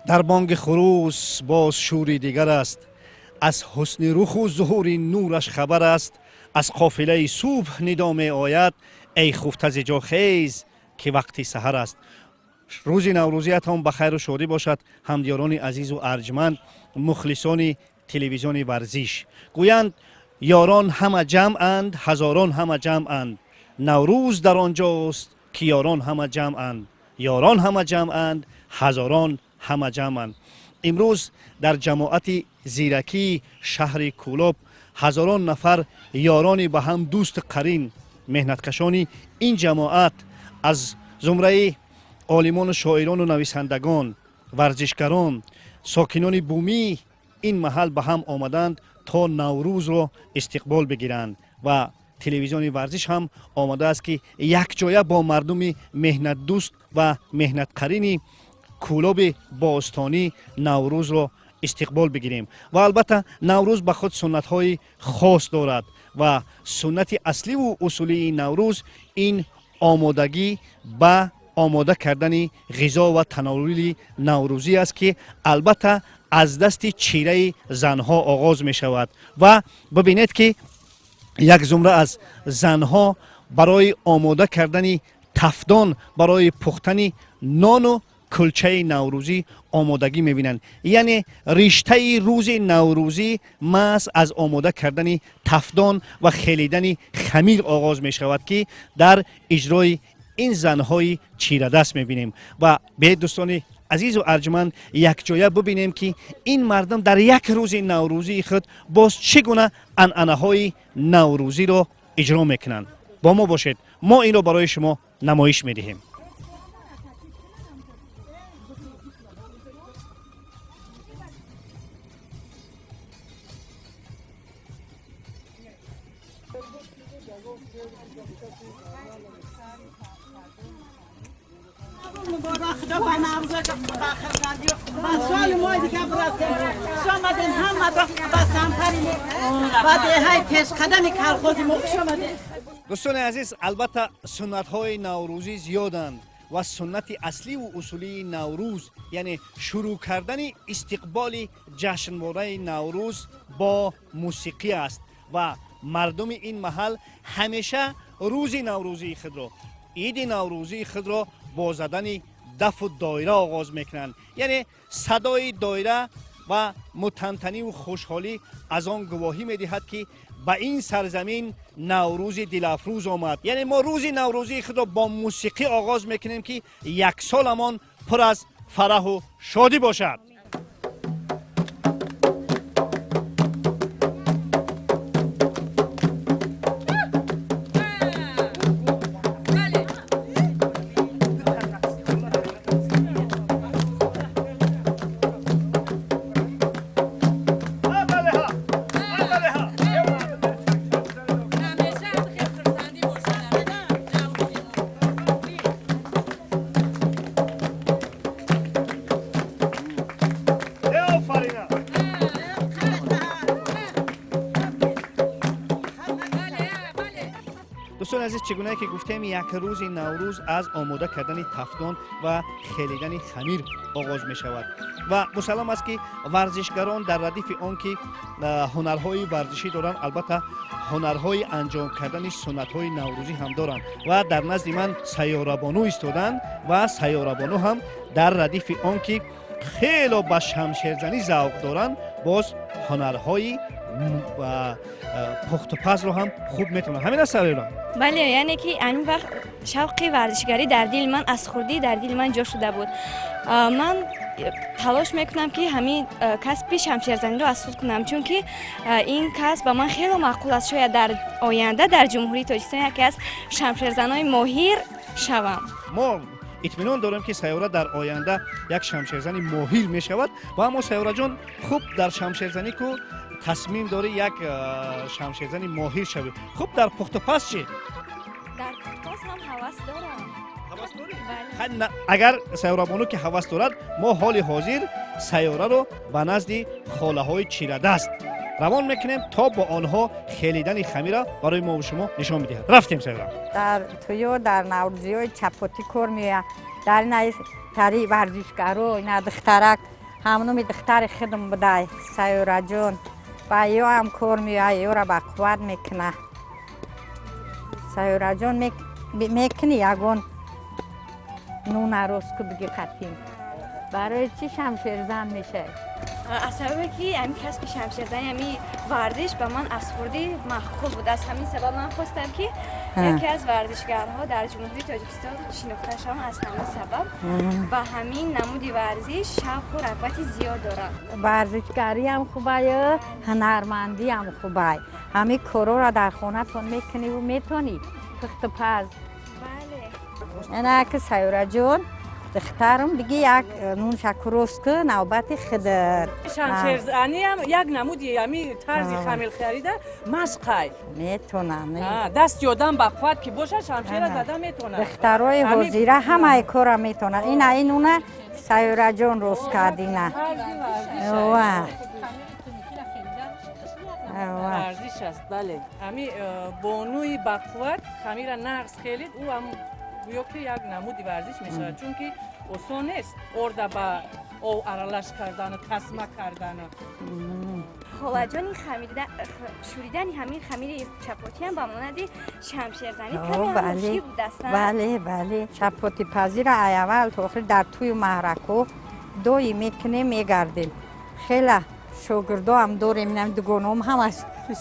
Дар бонги хурӯс боз шӯри дигар аст, аз ҳусни руху зуҳури нураш хабар аст. Аз қофилаи субҳ нидо меояд: эй хуфта, зи ҷо хез, ки вақти саҳар аст. Рӯзи наврӯзиятон ба хайру шодӣ бошад, ҳамдиёрони азизу арҷманд, мухлисони телевизиони Варзиш. Гӯянд, ёрон ҳама ҷамъанд, ҳазорон ҳама ҷамъанд, Наврӯз дар он ҷост, ки ёрон ҳама ҷамъанд. Ёрон ҳама ҷамъанд, ҳазорон ҳама ҷамъанд. Имрӯз дар ҷамоати Зиракии шаҳри Кӯлоб ҳазорон нафар ёрони ба ҳам дӯсту қарин, меҳнаткашони ин ҷамоат, аз зумраи олимону шоирону нависандагон, варзишгарон, сокинони бумии ин маҳал ба ҳам омаданд, то Наврӯзро истиқбол бигиранд. Ва телевизиони Варзиш ҳам омадааст, ки якҷоя бо мардуми меҳнатдӯст ва меҳнатқарини Кӯлоби бостонӣ Наврӯзро истиқбол бигирем. Ва албатта, Наврӯз ба худ суннатҳои хос дорад ва суннати асливу усулии Наврӯз ин омодагӣ ба омода кардани ғизо ва тановули наврӯзӣ аст, ки албатта аз дасти чираи занҳо оғоз мешавад. Ва бибинед, ки як зумра аз занҳо барои омода кардани тафдон барои пухтани нону кулчаи наврӯзӣ омодагӣ мебинанд. Яъне риштаи рӯзи наврӯзӣ маҳз аз омода кардани тафдон ва хелидани хамир оғоз мешавад, ки дар иҷрои ин занҳои чирадаст мебинем. Ва биед, дӯстони азизу арҷманд, якҷоя бибинем, ки ин мардум дар як рӯзи наврӯзии худ боз чӣ гуна анъанаҳои наврӯзиро иҷро мекунанд. Бо мо бошед, мо инро барои шумо намоиш медиҳем. مبارک، خدا به نوروز و سال ما دیگه برسیم. خوش آمدین همه به سمپری و деҳаи пешқадами калхози мо хуш омадин. Дӯстони азиз, албатта, суннатҳои наврӯзӣ зиёданд ва суннати асливу усулии Наврӯз, яъне шурӯъ кардани истиқболи ҷашнвораи Наврӯз бо мусиқӣ аст. Ва мардуми ин маҳал ҳамеша рӯзи наврӯзии худро, иди наврӯзии худро бо задани дафу доира оғоз мекунанд. Яъне садои доира ва мутантаниву хушҳолӣ аз он гувоҳӣ медиҳад, ки ба ин сарзамин Наврӯзи дилафрӯз омад. Яъне мо рӯзи наврӯзии худро бо мусиқӣ оғоз мекунем, ки яксоламон пур аз фараҳу шодӣ бошад. Дӯстони азиз, чӣ гунае ки гуфтем, як рӯзи Наврӯз аз омода кардани тафдон ва хелидани хамир оғоз мешавад. Ва мусаллам аст, ки варзишгарон дар радифи он ки ҳунарҳои варзишӣ доранд, албатта, ҳунарҳои анҷом кардани суннатҳои наврӯзӣ ҳам доранд. Ва дар назди ман Сайёрабону истоданд ва Сайёрабону ҳам дар радифи он ки хело ба шамшерзанӣ завқ доранд, боз ҳунарҳои пухтупазро ҳам хуб метавонанд. Ҳамин аст, Сайёра? Бале, яъне ки ҳамин вақт шавқи варзишгарӣ дар дили ман аз хурдӣ дар дили ман ҷо шуда буд. Ман талош мекунам, ки ҳамин касби шамшерзаниро аз худ кунам, чунки ин касб ба ман хело маъқул аст. Шояд дар оянда дар Ҷумҳурии Тоҷикистон яке аз шамшерзанои моҳир шавам. Мо итминон дорем, ки Сайёра дар оянда як шамшерзани моҳир мешавад. Ва аммо, Сайёраҷон, хуб, дар шамшерзанӣ ку тасмим дорӣ як шамшерзани моҳир шавӣ, хуб, дар пухтупаз чӣ? Дар пухтупаз ҳам ҳавас дорам. Ҳавас дорӣ? Бале. Агар Сайёрабону ки ҳавас дорад, мо ҳоли ҳозир Сайёраро ба назди холаҳои чирадаст равон мекунем, то бо онҳо хелидани хамира барои мову шумо нишон медиҳад. Рафтем, Сайёра. Дар тӯё, дар наврӯзиҳои чапотӣ кор меояд, дар ина тари варзишгаро, ина духтарак. Ҳамнуми духтари худам будай, Сайёраҷон. Ба ё ҳам кор меояд, ёра ба қувват мекуна. Сайёраҷон, мекунӣ ягон нуна рост ку, биги қатим. Барои чӣ шамшерзан мешавӣ? Аз сабабе ки ҳамин касби шамшерзанӣ, ҳамин варзиш ба ман аз хурдӣ маъқул буд. Аз ҳамин сабаб ман хостам, ки яке аз варзишгарҳо дар Ҷумҳурии Тоҷикистон шинохта шавам. Аз ҳамин сабаб ба ҳамин намуди варзиш шавқу рағбати зиёд дорам. Варзишгариам хубаю, ҳунармандиам хубай. Ҳамин корора дар хонатон мекуниву метонӣ, пухту паз? Бале. Ана ки, Сайёраҷон, духтарам, биги, як нун шакурост ку, навбати худат. Шамшерзаниам як намуди ами тарзи хамирхӯрида машқай. Метонам. Дасти одам ба қувват ки бошад, шамшера зада метонад. Духтарои ҳозира ҳамаи кора метонад. Ина, ин нуна Сайёраҷон рост кард, ина. Ва варзиш аст, бале. Ами бонуи бақувват хамира нағз хелид, ӯ ҳам гӯё ки як намуди варзиш мешавад, чунки осон нест орда ба ов аралаш кардану тасма кардану. Холаҷони, шӯридани ҳамин хамири чапотиам ба монанди шамшерзанӣ каме мушкил будаст. Бале, чапотипазира ай аввал то охир дар тӯю маҳрако доим мекунем, мегардем. Хела шогирдоам дорем, инам дугоноам ҳамаш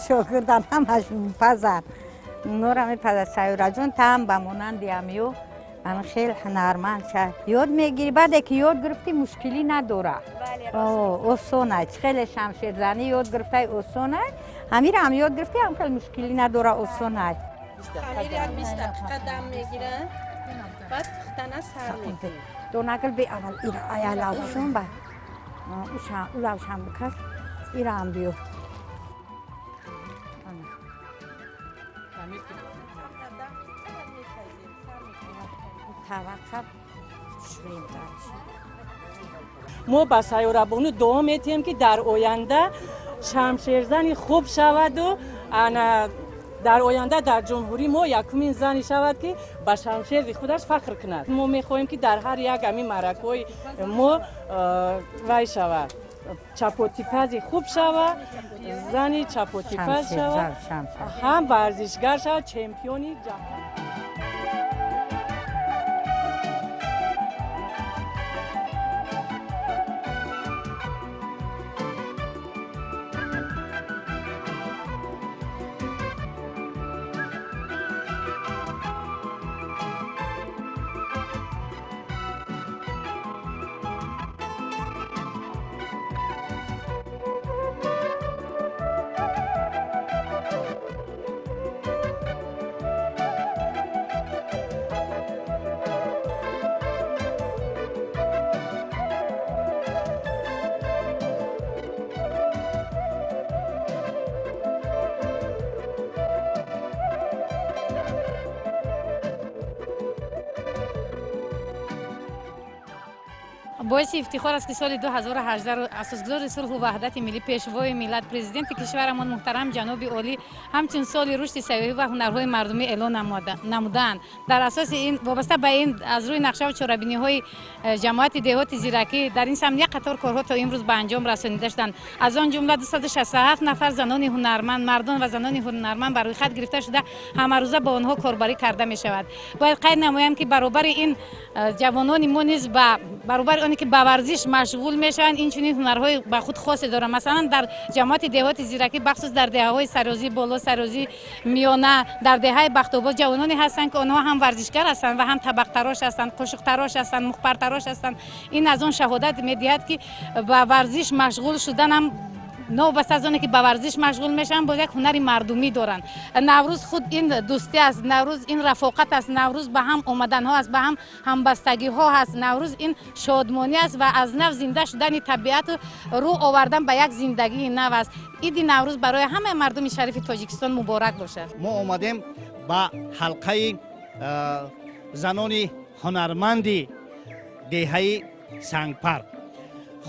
шогирдан, ҳамаш мепазанд, нора мепазад. Сайёраҷон, таам ба монанди ҳамиё ан хел ҳунарманд ша, ёд мегирӣ. Баъде ки ёд гирифтӣ, мушкилӣ надора, осонай. Хеле шамшерзанӣ ёд гирифтай, осонай. Ҳамира ҳам ёд гирифтӣ, ҳам хел мушкилӣ надора, осонай. Хамир як 20 дақиқа дам мегирад, баъд пухтана сар мекунем. Донагил бе, аввал ира аялавшон ба улавшам бикас, ираам биё. Дам мепазем, сар мекунем. Таваққаб шӯем. Мо ба Сайёрабону дуо метиҳем, ки дар оянда шамшерзани хуб шаваду ана дар оянда дар ҷумҳурӣ мо якумин зане шавад, ки ба шамшери худаш фахр кунад. Мо мехоҳем, ки дар ҳар як ҳамин маъракаҳои мо вай шавад, чапотипази хуб шавад, зани чапотипаз шавад, ҳам варзишгар шавад, чемпиони ҷаҳон. Боиси ифтихор аст, ки соли 2018 асосгузори сулҳу ваҳдати миллӣ, пешвои миллат, президенти кишварамон муҳтарам ҷаноби олӣ ҳамчун соли рушди сайёҳӣ ва ҳунарҳои мардумӣ эълон намудаанд. Дар асоси ин, вобаста ба ин, аз рӯи нақшаву чорабиниҳои ҷамоати деҳоти Зиракӣ дар ин самт як қатор корҳо то имрӯз ба анҷом расонида шуданд. Аз он ҷумла 267 нафар занони ҳунарманд, мардон ва занони ҳунарманд ба рӯйхат гирифта шуда, ҳамарӯза бо онҳо корбарӣ карда мешавад. Бояд қайд намоям, ки баробари ин ҷавонони мо низ ба баробари оне ки ба варзиш машғул мешаванд, инчунин ҳунарҳои ба худ хосе доранд. Масалан, дар ҷамоати деҳоти Зиракӣ, бахусус дар деҳаҳои Сарёзии Боло, Сарёзии Миёна, дар деҳаи Бахтобод ҷавононе ҳастанд, ки онҳо ҳам варзишгар ҳастанд ва ҳам табақтарош ҳастанд, қошуқтарош ҳастанд, мухпартарош ҳастанд. Ин аз он шаҳодат медиҳад, ки ба варзиш машғул шуданам, новобаста аз оне ки ба варзиш машғул мешаванд, боз як ҳунари мардумӣ доранд. Наврӯз худ ин дӯстӣ аст, Наврӯз ин рафоқат аст, Наврӯз ба ҳам омаданҳо аст, ба ҳам ҳамбастагиҳо ҳаст, Наврӯз ин шодмонӣ аст ва аз нав зинда шудани табиату рӯ овардан ба як зиндагии нав аст. Иди Наврӯз барои ҳамаи мардуми шарифи Тоҷикистон муборак бошад. Мо омадем ба ҳалқаи занони ҳунарманди деҳаи Сангпар.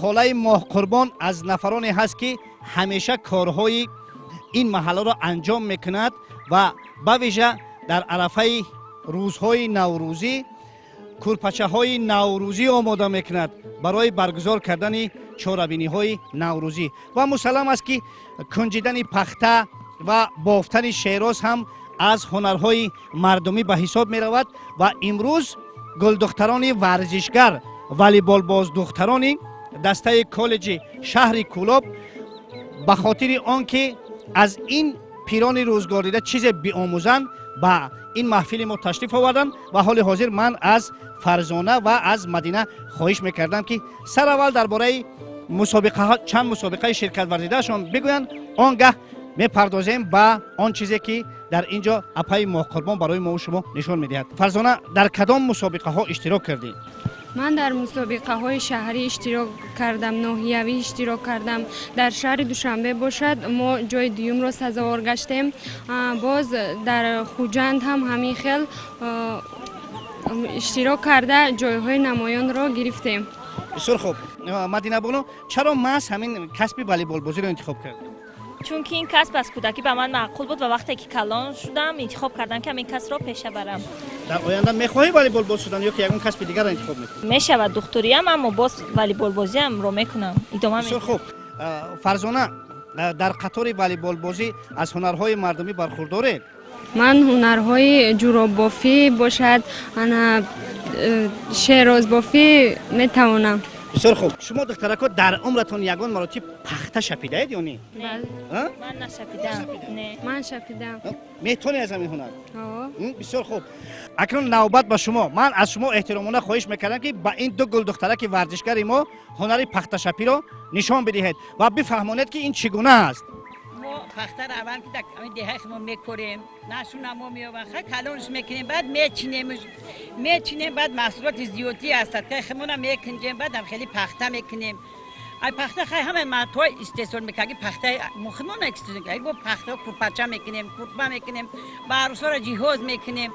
Холаи Моҳқурбон аз нафароне ҳаст, ки ҳамеша корҳои ин маҳалларо анҷом мекунад ва ба вижа дар арафаи рӯзҳои наврӯзӣ курпачаҳои наврӯзӣ омода мекунад барои баргузор кардани Чорабиниҳои наврӯзӣ ва мусаллам аст, ки кунҷидани пахта ва бофтани шероз ҳам аз ҳунарҳои мардумӣ ба ҳисоб меравад. Ва имрӯз гулдухтарони варзишгар, волейболбоздухтарони дастаи коллеҷи шаҳри Кӯлоб ба хотири он ки аз ин пирони рӯзгордида чизе биомӯзанд, ба ин маҳфили мо ташриф оварданд. Ва ҳоли ҳозир ман аз Фарзона ва аз Мадина хоҳиш мекардам, ки сараввал дар бораи мусобиқаҳо, чанд мусобиқаи ширкат варзидаашон бигӯянд. Он гаҳ мепардозем ба он чизе, ки дар ин ҷо апаи Моҳқурбон барои мову шумо нишон медиҳад. Фарзона, дар кадом мусобиқаҳо иштирок кардӣ? Ман дар мусобиқаҳои шаҳрӣ иштирок кардам, ноҳиявӣ иштирок кардам. Дар шаҳри Душанбе бошад, мо ҷои дуюмро сазовор гаштем. Боз дар Хуҷанд ҳам ҳамин хел иштирок карда, ҷойҳои намоёнро гирифтем. Бисёр хуб. Мадинабону, чаро маҳз ҳамин касби волейболбозиро интихоб кардӣ? Чунки ин касб аз кӯдакӣ ба ман маъқул буд ва вақте ки калон шудам, интихоб кардам, ки ҳамин касбро пеша барам. Дар оянда мехоҳӣ волейболбоз шудан ё ки ягон касби дигарро интихоб мекунӣ? Мешавад духтуриам, аммо боз волейболбозиамро мекунам, идома. Бисёр хуб. Фарзона, дар қатори волейболбозӣ аз ҳунарҳои мардумӣ бархурдоред? Ман ҳунарҳои ҷуроббофӣ бошад, ана шерозбофӣ метавонам. Бисёр хуб. Шумо, духтарако, дар умратон ягон маротиб пахта шапидаед ё не? Ман нашапидам, не. Ман шапидам. Метавонӣ аз ҳамин ҳунар? Бисёр хуб. Акнун навбат ба шумо. Ман аз шумо эҳтиромона хоҳиш мекардам, ки ба ин ду гулдухтараки варзишгари мо ҳунари пахташапиро нишон бидиҳед ва бифаҳмонед, ки ин чӣ гуна аст. Мо пахтаро аввал ки дар деҳаи мо мекорем, нашунамо меёбанд, хай калонш мекунем, баъд мечинемш, мечинем, баъд маҳсулоти зиёдӣ аст, химона мекунҷем, баъдам хеле пахта мекунем. Ай пахта хай ҳамаи мардҳо истеҳсол мекунад, пахтаи химона истеҳсол мекунад. Бо пахта курпача мекунем, курпа мекунем, ба арӯсҳоро ҷиҳоз мекунем,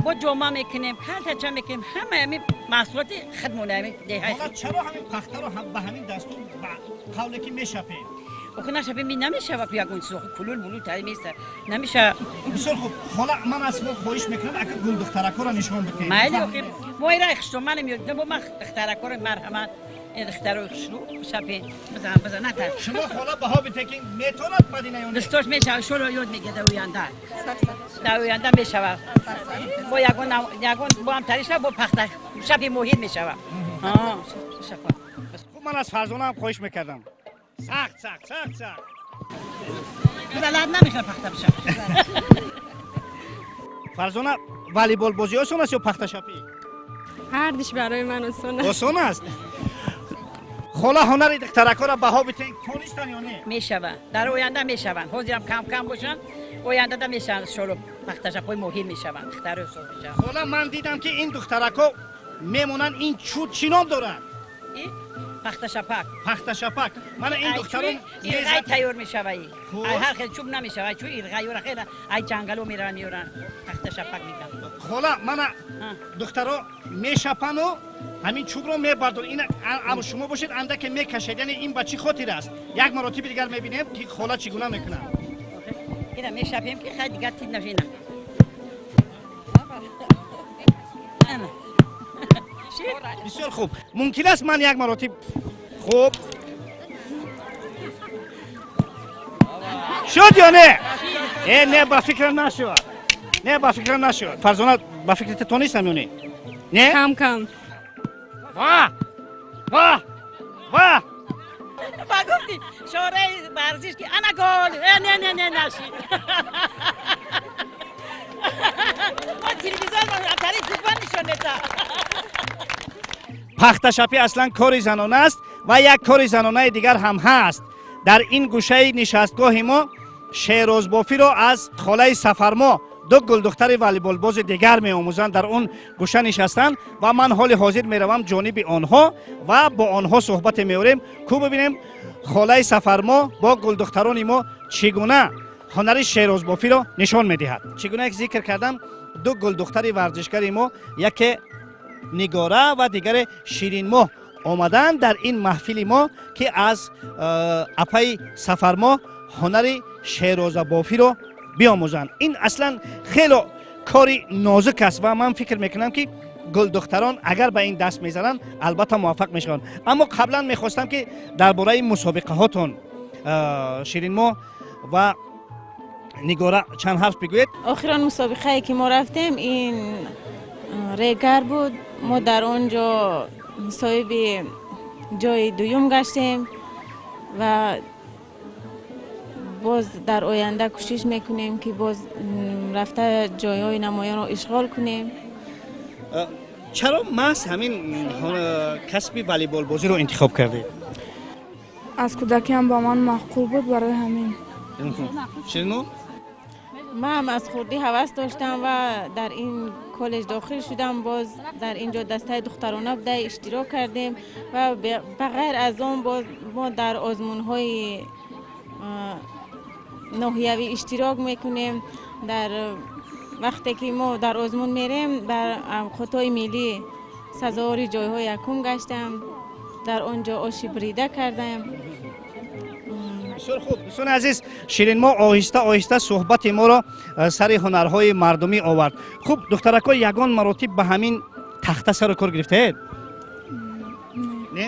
бо ҷома мекунем, калтача мекунем, ҳамаи ҳамин маҳсулоти худмона ҳамин деҳаи. Чаро ҳамин пахтаро ба ҳамин дастур, ба қавле ки мешапед? Охи нашапем, ми намешава, ку ягон чиз охи кулул булул тари места намеша. Бисёр хуб, ҳола ман аз шумо хоҳиш мекунам, ака гулдухтаракҳоро нишон бидиҳед. Майли, охи мо ира хиштоманем ёд бо ман духтаракҳоро, марҳамат, ин духтарои хушрӯ, шапен, бизан, бизан, натар. Шумо, хола, баҳо бидиҳед, ки метавонад Мадина ё не? Дастош мешава, шоло ёд мегирад, дар оянда, дар оянда мешава. Бо ягон ягон бо ҳам тари шава, бо пахта шапи моҳир мешава. Хуб, ман аз Фарзонаам хоҳиш мекардам. Сахт, сахт, сахт, сахт. Залад намехоҳад пахта бишавад. Фарзона, волейболбозӣ осон аст ё пахташапӣ? Ҳардуш барои ман осон аст. Осон аст. Хола, ҳунари духтаракҳоро баҳо бидиҳед, тонистанд ё не? Мешаванд, дар оянда мешаванд. Ҳозирам кам кам бошанд, ояндада мешаванд, шоло пахташапҳои моҳир мешаванд, духтарои соз мешаванд. Хола, ман дидам, ки ин духтаракҳо мемонанд. Ин чӯб чӣ ном дорад? Пахташапак. Пахташапак. Мана ин духтарон ирғай тайёр мешавад. Ай ҳар хел чӯб намешавад, чӯ ирғайёра хела ай ҷангало мераванд, меёранд, пахташапак мегӯянд. Хола, мана духтаро мешапану ҳамин чӯбро мебардор. Ин аммо шумо бошед, андаке мекашед. Яъне ин ба чӣ хотир аст? Як маротиби дигар мебинем, ки хола чӣ гуна мекунад. Ина мешапем, ки хай дигар тид нашина. Бисёр хуб. Мумкин аст ман як маротиб? Хуб шуд ё не? Э, не, ба фикрам нашуд, не, ба фикрам нашуд. Фарзона, ба фикри ту тонистам ё не? Не. Кам кам. Ва ва ва! Ба гуфти шораи варзиш, ки ана гол. Э, не, не, не, нашид. Мо телевизор тари футбол нишон меда. Пахташапӣ аслан кори занона аст ва як кори занонаи дигар ҳам ҳаст. Дар ин гӯшаи нишастгоҳи мо шерозбофиро аз холаи Сафармо ду гулдухтари волейболбози дигар меомӯзанд. Дар он гӯша нишастанд ва ман ҳоли ҳозир меравам ҷониби онҳо ва бо онҳо суҳбате меорем. Ку бибинем, холаи Сафармо бо гулдухтарони мо чӣ гуна ҳунари шерозбофиро нишон медиҳад. Чӣ гуна зикр кардам, ду гулдухтари варзишгари мо, яке Нигора ва дигаре Ширинмоҳ, омаданд дар ин маҳфили мо, ки аз апаи Сафармо ҳунари шерозабофиро биомӯзанд. Ин аслан хело кори нозук аст ва ман фикр мекунам, ки Гулдухтарон агар ба ин даст мезананд, албатта муваффақ мешаванд. Аммо қаблан мехостам, ки дар бораи мусобиқаҳотон, Ширинмо ва Нигора, чанд ҳарф бигӯед. Охирон мусобиқае ки мо рафтем, ин Регар буд. Мо дар он ҷо соҳиби ҷои дуюм гаштем ва боз дар оянда кӯшиш мекунем, ки боз рафта ҷойҳои намоёнро ишғол кунем. Чаро маҳз ҳамин касби волейболбозиро интихоб кардед? Аз кӯдакиам ба ман маъқул буд, барои ҳамин. Ширинмо? Ман аз хурдӣ ҳавас доштам ва дар ин коллеҷ дохил шудам. Боз дар ин ҷо дастаи духтарона буда иштирок кардем ва ба ғайр аз он боз мо дар озмунҳои ноҳиявӣ иштирок мекунем. Дар вақте ки мо дар озмун мерем, дар хатҳои миллӣ сазовори ҷойҳои якум гаштам. Дар он ҷо оши бурида кардам. Бисёр хуб, дӯстони азиз, Ширинмо оҳиста оҳиста суҳбати моро сари ҳунарҳои мардумӣ овард. Хуб, духтаракҳо, ягон маротиб ба ҳамин тахта сару кор гирифтаед? Не,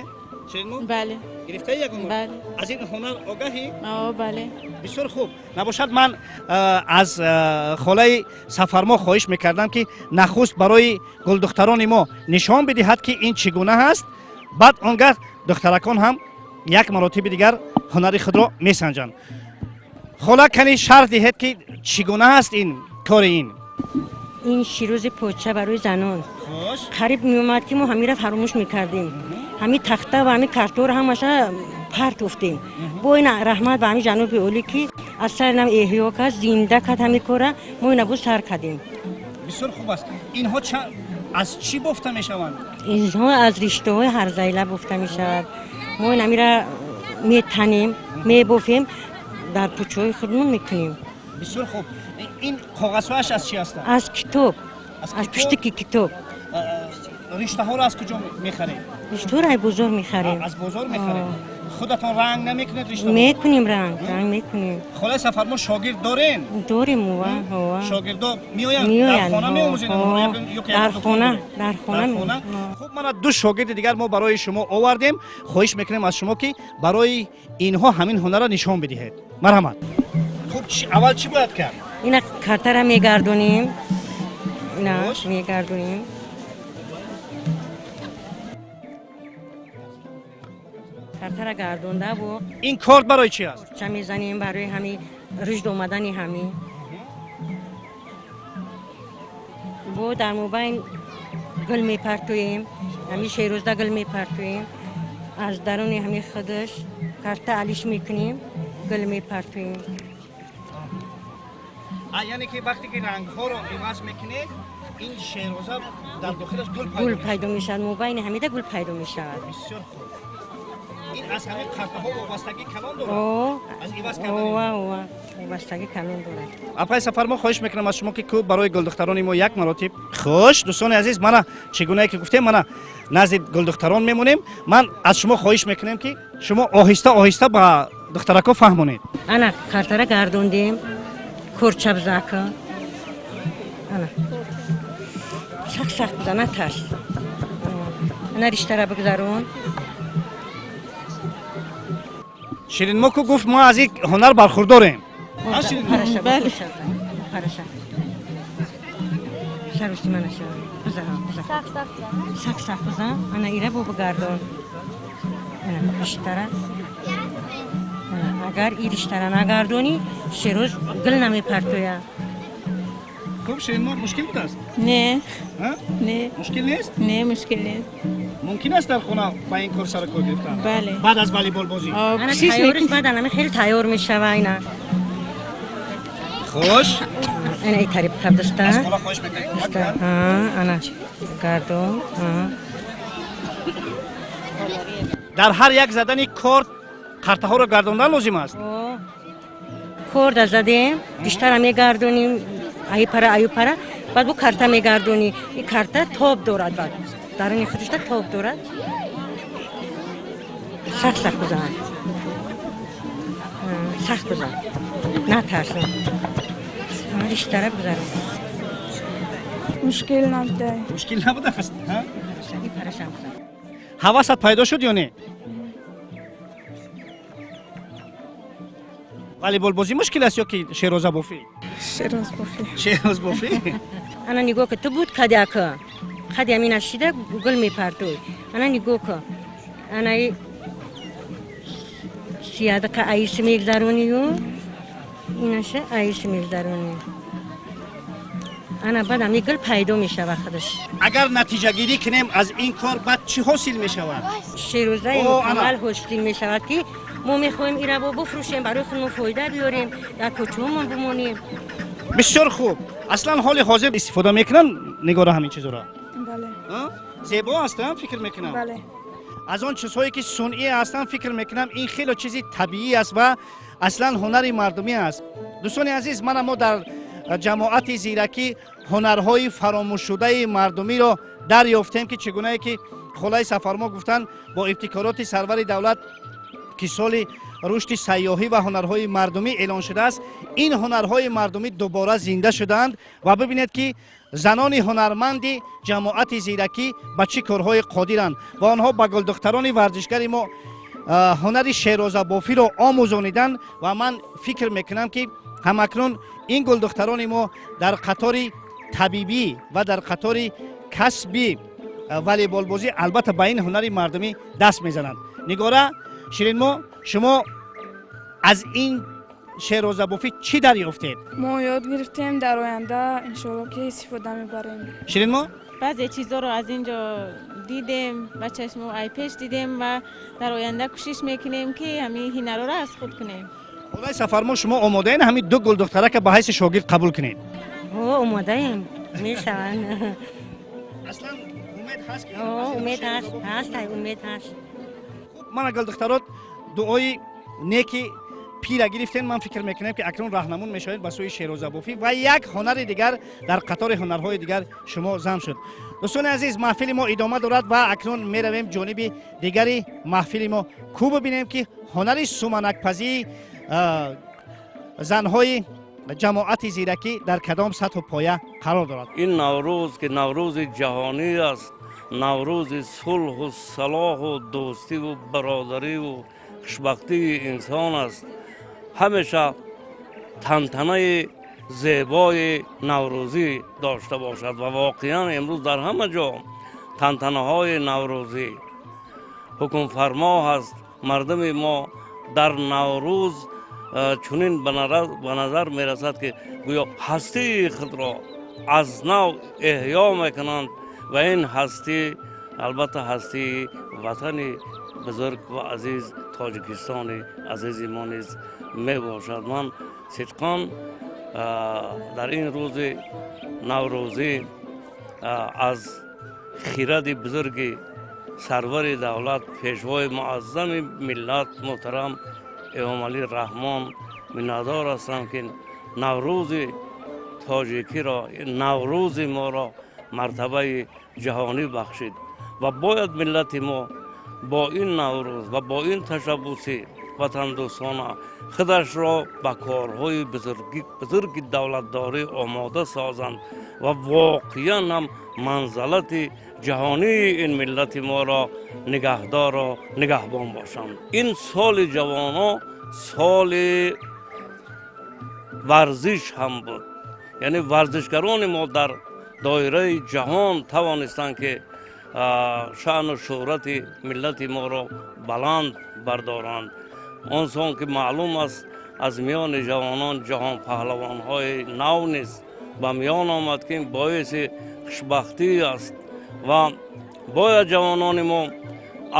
Ширинмо? Бале. Гирифтаи ягон? Бале. Аз ин ҳунар огаҳӣ? О, бале. Бисёр хуб. Набошад, ман аз холаи Сафармо хоҳиш мекардам, ки нахуст барои гулдухтарони мо нишон бидиҳад, ки ин чӣ гуна ҳаст. Баъд он гаҳ духтаракон ҳам як маротиби дигар ҳунари худро месанҷанд. Хола, кани шарҳ диҳед, ки чӣ гуна аст ин кори ин. Ин ширӯзи поча барои занон қариб меомад, ки мо ҳамира фаромӯш мекардем. Ҳамин тахта ва ҳамин картора ҳамаша партофтем. Бо ин раҳмат ба ҳамин ҷаноби олӣ, ки аз сари нам эҳё кард, зинда кард ҳамин кора, мо ина боз сар кардем. Бисёр хуб аст. Инҳо аз чӣ бофта мешаванд? Инҳо аз риштаҳои ҳарзайла бофта мешавад. Мо ин ҳамира метанем, мебофем, дар пучҳои худмон мекунем. Бисёр хуб. Ин коғазҳояш аз чӣ ҳастанд? Аз китоб, аз пуштики китоб. Риштаҳоро аз куҷо мехаред? Риштаҳоро аз бозор мехарем. Аз бозор мехаред. Худатон ранг намекунед риштаҳо? Мекунем, ранг мекунем. Холаи Сафармо, шогирд дорем? Дорем, ова. Шогирдо меоянд, дар хона меомӯзед? Дар хона, дар хона. Хуб, мана ду шогирди дигар мо барои шумо овардем. Хоҳиш мекунем аз шумо, ки барои инҳо ҳамин ҳунарро нишон бидиҳед. Марҳамат. Хуб, аввал чӣ бояд кард? Ина картара мегардонем, ина мегардонем. Картара гардонда бо ин корд барои чӣ аст? Ча мезанем барои ҳами рушд омадани ҳами. Бо дар мобайн гул мепартоем, ҳами шерӯзда гул мепартоем. Аз даруни ҳами худаш карта алиш мекунем, гул мепартоем. Яъне ки вақте ки рангҳоро иваз мекунед, ин шероза дар дохилаш гул гул пайдо мешавад, мобайни ҳамида гул пайдо мешавад. Бисёр хуб. Ин аз ҳамин қартаҳо вобастагӣ калон дорад? Аз иваз кардани вобастагӣ калон дорад. Апай Сафармо, хоҳиш мекунам аз шумо, ки ку барои гулдухтарони мо як маротиб. Хуш, дӯстони азиз, мана чӣ гунае ки гуфтем, мана назди гулдухтарон мемонем. Ман аз шумо хоҳиш мекунем, ки шумо оҳиста оҳиста ба духтаракҳо фаҳмонед. Ана картара гардондем, корча бизака. Ана сахт сахт биза, натарс. Ана риштара бигзарон. Ширинмо ку гуфт, мо аз ин ҳунар бархурдорем. Сахт сахт бизан. Ана ира бо бигардон. Ана риштара. Агар и риштара нагардонӣ, шерӯз гул намепартояд. Хуб, Ширинмо, мушкил будааст? Не. Не. Мушкил нест? Не, мушкил нест. Мумкин аст дар хона ба ин кор сару кор гирифтан? Бале. Баъд аз волейболбозӣ? Тайёриш баъд анами хеле тайёр мешава ина. Хуш. Ина и тарип қабдаста. Аз хола хоҳиш мекунем. Ана гардон. Дар ҳар як задани корд қартаҳоро гардондан лозим аст? Корда задем, биштара мегардонем, аюпара аюпара, баъд бу карта мегардонӣ. Ин карта тоб дорад, баъд даруни худашда тоб дорад. Сахт сахт бизан, сахт бизан, натарсин. Риштара бигзарон. Мушкил набуда. Мушкил набуда аст? Ҳавасат пайдо шуд ё не? Волейболбозӣ мушкил аст ё ки шерозабофӣ? Шерозбофӣ. Шерозбофӣ? Ана нигоҳ ки ту буд кадяка. Қади ҳамина шида гул мепартой. Ана нигоҳ ки. Ана сиядақа аиси мегзаронию инаша аиси мегзаронӣ. Ана баъд ҳамин гул пайдо мешавад худаш. Агар натиҷагирӣ кунем аз ин кор баъд чӣ ҳосил мешавад? Шерозаи мукаммал ҳосил мешавад ки мо мехоҳем ира бифурӯшем, барои худмон фоида биёрем, дар кӯчаҳомон бимонем. Бисёр хуб. Аслан ҳоли ҳозир истифода мекунанд нигора ҳамин чизоро? Бале. Зебо ҳастанд фикр мекунам? Бале. Аз он чизҳое ки сунъӣ ҳастанд фикр мекунам ин хеле чизи табиӣ аст ва аслан ҳунари мардумӣ аст. Дӯстони азиз, мана мо дар ҷамоати зиракӣ ҳунарҳои фаромӯшшудаи мардумиро дарёфтем ки чӣ гунае ки холаи Сафармо гуфтанд бо ибтикороти сарвари давлат ки соли рушди сайёҳӣ ва ҳунарҳои мардумӣ эълон шудааст, ин ҳунарҳои мардумӣ дубора зинда шудаанд ва бибинед ки занони ҳунарманди ҷамоати зиракӣ ба чӣ корҳое қодиранд ва онҳо ба гулдухтарони варзишгари мо ҳунари шерозабофиро омӯзониданд ва ман фикр мекунам ки ҳамакнун ин гулдухтарони мо дар қатори табибӣ ва дар қатори касби волейболбозӣ албатта ба ин ҳунари мардумӣ даст мезананд. Нигора Ширинмо, шумо аз ин шерозабофӣ чӣ дарёфтед? Мо ёд гирифтем, дар оянда иншоалло ки истифода мебарем. Ширинмо? Баъзе чизҳоро аз ин ҷо дидем, ба чашму ай пеш дидем ва дар оянда кӯшиш мекунем ки ҳамин ҳунарҳоро аз худ кунем. Холаи Сафармо, шумо омодаен ҳамин ду гулдухтарака ба ҳайси шогирд қабул кунед? Омодаем, мешаванд. Аслан умед ҳаст ки умед ҳаст, ҳаст, умед ҳаст. Хуб, мана гулдухтарот дуои неки пира гирифтем. Ман фикр мекунам ки акнун раҳнамун мешавед ба сӯи шерозабофӣ ва як ҳунари дигар дар қатори ҳунарҳои дигар шумо зам шуд. Дӯстони азиз, маҳфили мо идома дорад ва акнун меравем ҷониби дигари маҳфили мо. Ку бибинем ки ҳунари суманакпазии занҳои ҷамоати зиракӣ дар кадом сатҳу поя қарор дорад. Ин Наврӯз ки Наврӯзи ҷаҳонӣ аст, Наврӯзи сулҳу салоҳу дӯстиву бародариву хушбахтии инсон аст. Ҳамеша тантанаи зебои наврӯзӣ дошта бошад ва воқеан имрӯз дар ҳама ҷо тантанаҳои наврӯзӣ ҳукмфармо ҳаст. Мардуми мо дар Наврӯз чунин ба назар мерасад ки гӯё ҳастии худро аз нав эҳё мекунанд ва ин ҳастӣ албатта ҳастии ватани бузург ва азиз Тоҷикистони азизи мо низ мебошад. Ман сидқан дар ин рӯзи наврӯзӣ аз хиради бузурги сарвари давлат, пешвои муаззами миллат муҳтарам Эмомалӣ Раҳмон миннатдор ҳастам ки Наврӯзи тоҷикиро, Наврӯзи моро мартабаи ҷаҳонӣ бахшид ва бояд миллати мо бо ин Наврӯз ва бо ин ташаббуси ватандӯстона худашро ба корҳои бузурги давлатдорӣ омода созанд ва воқеан ҳам манзалати ҷаҳонии ин миллати моро нигаҳдору нигаҳбон бошанд. Ин соли ҷавонон соли варзиш ҳам буд, яъне варзишгарони мо дар доираи ҷаҳон тавонистанд ки шаъну шӯҳрати миллати моро баланд бардоранд. Он сон ки маълум аст аз миёни ҷавонон ҷаҳонпаҳлавонҳои нав низ ба миён омад ки ин боиси хушбахтӣ аст ва бояд ҷавонони мо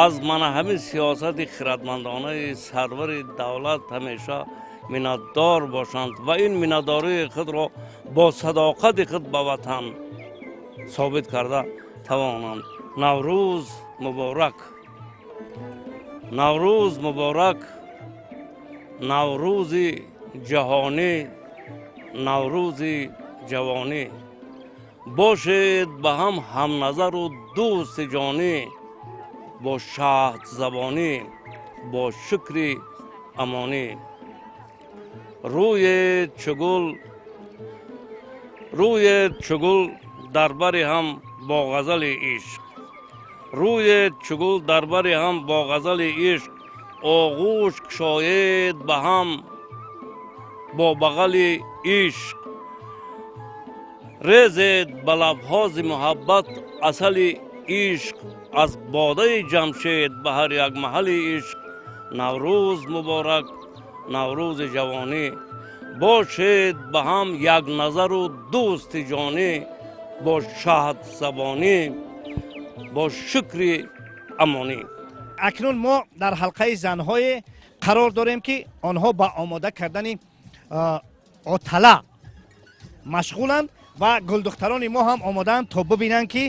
аз мана ҳамин сиёсати хиратмандонаи сарвари давлат ҳамеша миннатдор бошанд ва ин миннатдории худро бо садоқати худ ба ватан собит карда тавонанд. Наврӯз муборак, Наврӯз муборак, Наврӯзи ҷаҳонӣ, Наврӯзи ҷавонӣ. Бошед ба ҳам ҳамназару дӯсти ҷонӣ, бо шаҳдзабонӣ, бо шукри амонӣ. Рӯед чу гул Дар бари ҳам бо ғазали ишқ, рӯед чу гул дар бари ҳам бо ғазали ишқ, оғӯш кушоед ба ҳам бо бағали ишқ, резед ба лабҳо зи муҳаббат асали ишқ, аз бодаи Ҷамшед ба ҳар як маҳали ишқ. Наврӯз муборак, наврӯзи ҷавонӣ, бошед ба ҳам якназару дӯсти ҷонӣ, бо шаҳдзабонӣ, бо шукри амонӣ. Акнун мо дар ҳалқаи занҳое қарор дорем, ки онҳо ба омода кардани отала машғуланд ва гулдухтарони мо ҳам омодаанд, то бибинанд, ки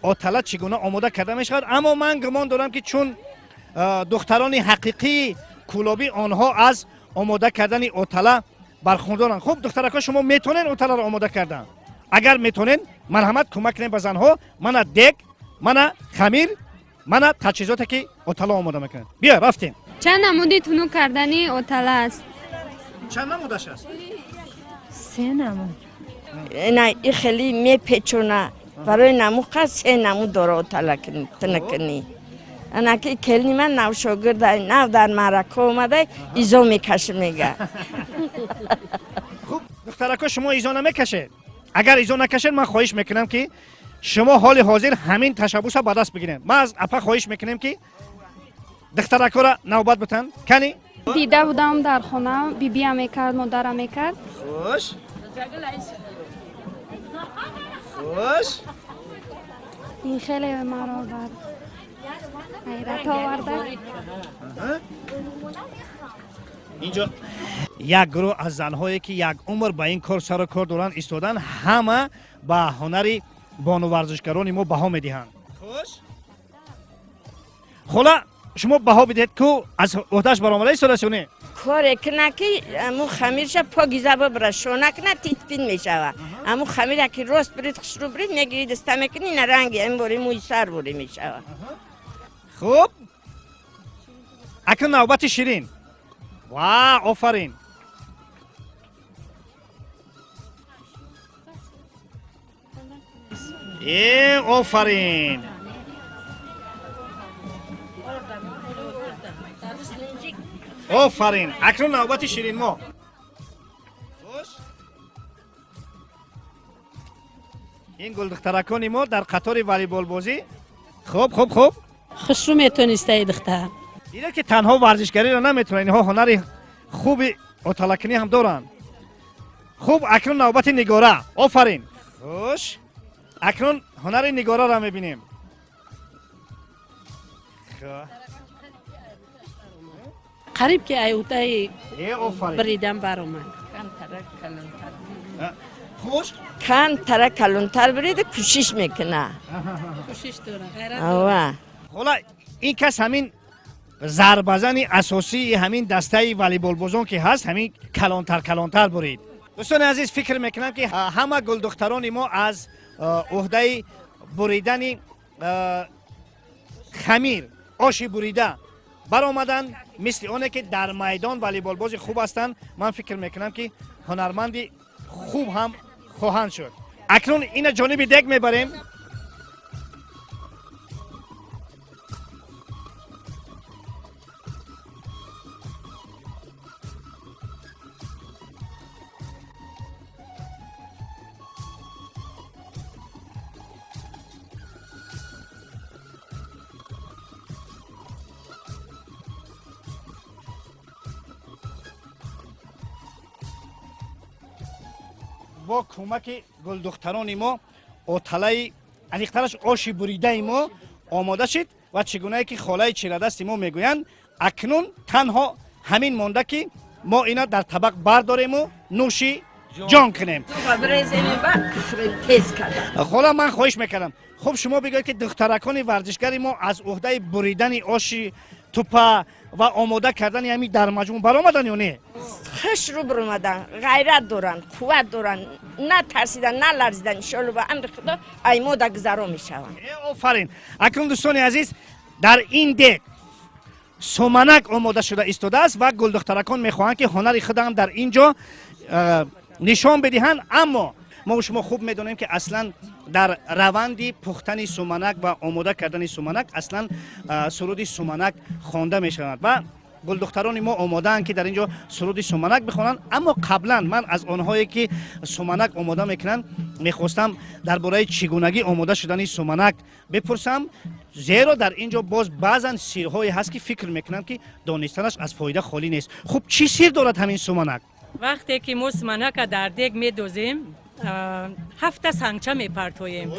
отала чӣ гуна омода карда мешавад. Аммо ман гумон дорам, ки чун духтарони ҳақиқии кӯлобӣ, онҳо аз омода кардани отала бархурдоранд. Хуб, духтаракҳо, шумо метавонед оталаро омода кардан? Агар метавонед, марҳамат, кӯмак кунед ба занҳо. Мана дег, мана хамир, мана таҷҳизоте, ки отала омода мекунад. Биё, рафтем. Чанд намуди тунук кардани отала аст? Чанд намудаш аст? Се намуд. На, и хеле мепечона. Барои намуқа се намуд дора отала тунук кунӣ. Анаки келини ман навшогирда, нав дар маърака омада, изо мекаши, мега. Хуб, духтарако, шумо изо намекашед? Агар изо накашед, ман хоҳиш мекунам, ки шумо ҳоли ҳозир ҳамин ташаббуса ба даст бигиред. Ман аз апа хоҳиш мекунем, ки духтаракора навбат битанд. Кани? Дида будам дар хона, бибиам мекард, модарам мекард. Хуш, хуш. Ин хеле маро бар ҳайрат оварда. Инҷо як гурӯҳ аз занҳое, ки як умр ба ин кор сару кор доранд, истоданд. Ҳама ба ҳунари бону варзишгарони мо баҳо медиҳанд. Хуш, хола, шумо баҳо бидиҳед, ку аз уҳдаш баромада истодаст ё не? Коре кина, ки аму хамирша покиза бибира, шона кина, титпин мешава. Аму хамира ки рост бирид, хушрӯ бирид, мегири, даста мекунӣ, на ранги ин бори мӯи сар бори мешава. Хуб, акнун навбати Ширин. Ва, офарин! Э, офарин! Офарин! Акнун навбати Ширинмо. Хуш, ин гулдухтаракони мо дар қатори волейболбозӣ. Хуб, хуб, хуб. Хушрӯ метонистаи духтар. Дидед, ки танҳо варзишгариро наметавонанд, инҳо ҳунари хуби оталакунӣ ҳам доранд. Хуб, акнун навбати Нигора. Офарин! Хуш, акнун ҳунари Нигораро мебинем. Хуб. Қариб ки аютаи Э, офарин! бридан баромад. Хуш. Камтара калонтар бирида, кӯшиш мекуна. Кӯшиш дора, ғайрат. Ава. Хола, ин кас ҳамин зарбазани асосии ҳамин дастаи волейболбозон ки ҳаст, ҳамин калонтар калонтар бурид. Дӯстони азиз, фикр мекунам, ки ҳама гулдухтарони мо аз уҳдаи буридани хамир оши бурида баромаданд. Мисли оне ки дар майдон волейболбози хуб ҳастанд, ман фикр мекунам, ки ҳунарманди хуб ҳам хоҳанд шуд. Акнун ина ҷониби дег мебарем. Бо кӯмаки гулдухтарони мо оталаи, аниқтараш оши буридаи мо омода шид. Ва чӣ гунае ки холаи чирадасти мо мегӯянд, акнун танҳо ҳамин монда, ки мо ина дар табақ бардорему нӯши ҷон кунем. Хола, ман хоҳиш мекардам, хуб, шумо бигӯед, ки духтаракони варзишгари мо аз уҳдаи буридани оши тупа ва омода кардани ҳамин дар маҷмӯъ баромаданд ё не? Хушрӯ биромадан, ғайрат доранд, қувват доранд, на тарсидан, на ларзидан. Иншоалло, ба амри Худо, аймода гузаро мешаванд. Офарин! Акнун, дӯстони азиз, дар ин дег суманак омода шуда истодааст ва гулдухтаракон мехоҳанд, ки ҳунари худам дар ин ҷо нишон бидиҳанд, аммо Мо шумо хуб медонем, ки аслан дар раванди пухтани суманак ва омода кардани суманак аслан суруди суманак хонда мешавад ва гулдухтарони мо омодаанд, ки дар ин ҷо суруди суманак бихонанд. Аммо қаблан ман аз онҳое, ки суманак омода мекунанд, мехостам дар бораи чӣ гунагӣ омода шудани суманак бипурсам, зеро дар ин ҷо боз баъзан сирҳое ҳаст, ки фикр мекунам, ки донистанаш аз фоида холӣ нест. Хуб, чӣ сир дорад ҳамин суманак? Вақте ки мо суманака дар дег медозем, ҳафта сангча мепартоем.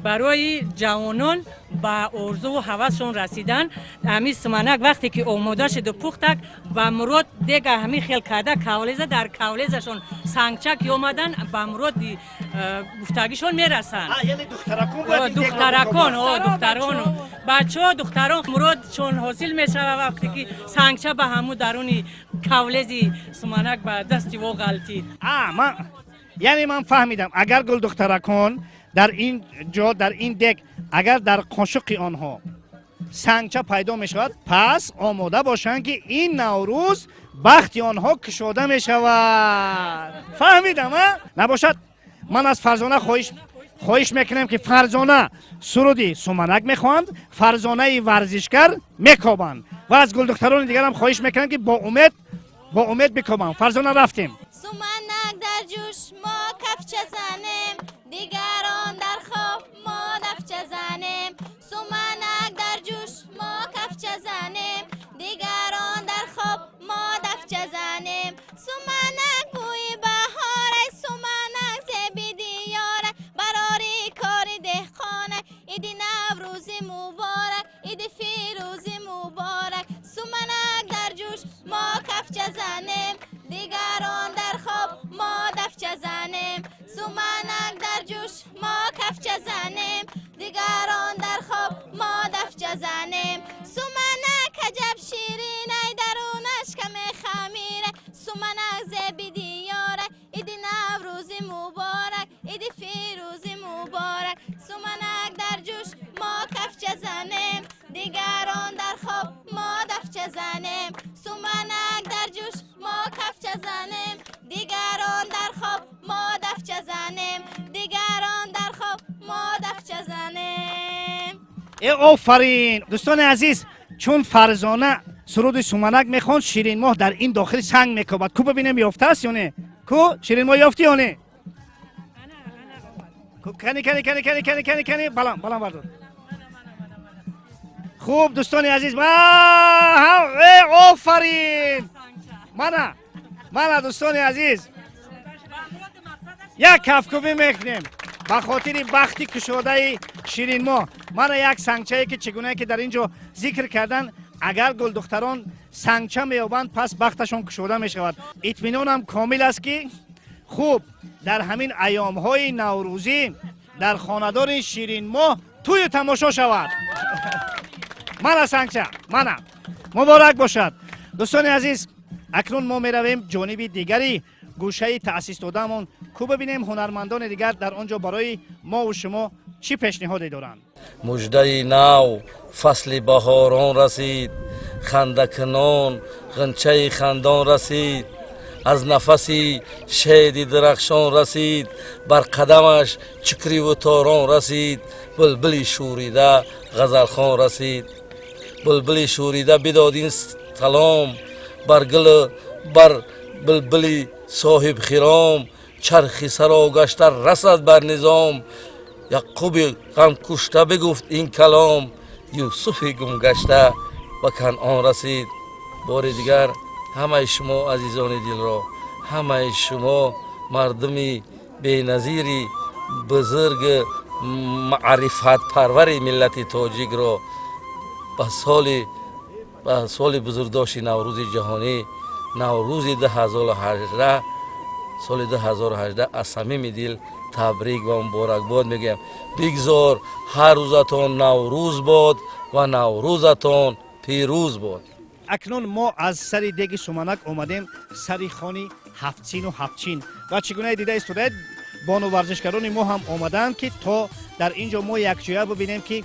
Барои ҷавонон ба орзуву ҳавасшон расидан, ҳамин суманак вақте ки омода шуду пухтак, ба мурод дега ҳамин хел карда, кавлеза дар кавлезашон сангча ки омадан, ба муроди гуфтагишон мерасанд. Духтаракон, духтарон, бачаҳо, духтарон муродшон ҳосил мешавад, вақте ки сангча ба ҳамун даруни кавлези суманак ба дасти во ғалтид. Яъне ман фаҳмидам, агар гулдухтаракон дар ин ҷо, дар ин дег, агар дар қошуқи онҳо сангча пайдо мешавад, пас омода бошанд, ки ин Наврӯз бахти онҳо кушода мешавад. Фаҳмидам, а набошад, ман аз Фарзона хоҳиш мекунам, ки Фарзона суруди суманак мехоҳанд, Фарзонаи варзишгар мекобанд, ва аз гулдухтарони дигарам хоҳиш мекунам, ки бо умед бикобанд. Фарзона, рафтем. Суманак дар ҷӯш, мо кафча занем, дигарон дар хоб, мо дафча занем. Суманак дар ҷӯш, мо кафча занем, дигарон дар хоб, мо дафча занем. Суманак бӯи баҳорай, суманак зеби диёрай, барори кори деҳқонай, иди Наврӯзи муборак, иди фирӯзи муборак. Суманак дар ҷӯш, мо кафча занем, дигарон дар хоб, мо дафча занем. Суманак дар ҷӯш, мо кафча занем, дигарон дар хоб, мо дафча занем. Суманак аҷаб ширинай, дарунаш каме хамирай, суманак зеби диёрай, иди Наврӯзи муборак, иди фирӯзи муборак. Суманак дар ҷӯш, мо кафча занем, дигарон дар хоб, мо дафча занем. Суманак дар ҷӯш, мо кафча занем, дигарон дар хоб, мо дафча занем. Дигарон дар хоб, мо дафча занем. Э, офарин! Дӯстони азиз, чун Фарзона суруди суманак мехонд, Ширинмоҳ дар ин дохил санг мекобад. Ку, бибинем, ёфтааст ё не? Ку, Ширинмоҳ, ёфтӣ ё не? Кани, кани, кани, кани, кани, кани, кани, баланд баланд бардор. Хуб, дӯстони азиз, э, офарин! Мана, мана, дӯстони азиз, як кафкӯбӣ мекунем ба хотири бахти кушодаи Ширинмоҳ. Мана як сангчае, ки чӣ гунае ки дар ин ҷо зикр кардан, агар гулдухтарон сангча меёбанд, пас бахташон кушода мешавад. Итминонам комил аст, ки хуб, дар ҳамин айёмҳои наврӯзӣ дар хонадори Ширинмоҳ тӯю тамошо шавад. Мана сангча, мана, муборак бошад. Дӯстони азиз, акнун мо меравем ҷониби дигари гӯшаи таъсис додаамон. Ку, бибинем, ҳунармандони дигар дар он ҷо барои мову шумо чӣ пешниҳоде доранд. Муждаи нав, фасли баҳорон расид, хандакунон ғунчаи хандон расид, аз нафаси шеди дарахшон расид, бар қадамаш чикриву торон расид, булбули шӯрида ғазалхон расид. Булбули шӯрида бидод ин салом бар гулу бар булбули соҳибхиром, чархи саро гашта расад бар низом. Яқуби ғамкушта бигуфт ин калом, Юсуфи гумгашта ба Канъон расид. Бори дигар ҳамаи шумо азизони дилро, ҳамаи шумо мардуми беназири бузург, маърифатпарвари миллати тоҷикро ба соли бузургдошти Наврӯзи ҷаҳонӣ, Наврӯзи 2018, соли 2018 аз самими дил табрик ва муборакбод мегӯям. Бигзор ҳар рӯзатон Наврӯз бод ва Наврӯзатон пирӯз бод. Акнун мо аз сари деги суманак омадем сари хони ҳафтсину ҳафтчин ва чӣ гуна дида истодаед, бону варзишгарони мо ҳам омадаанд, ки то дар ин ҷо мо якҷоя бибинем, ки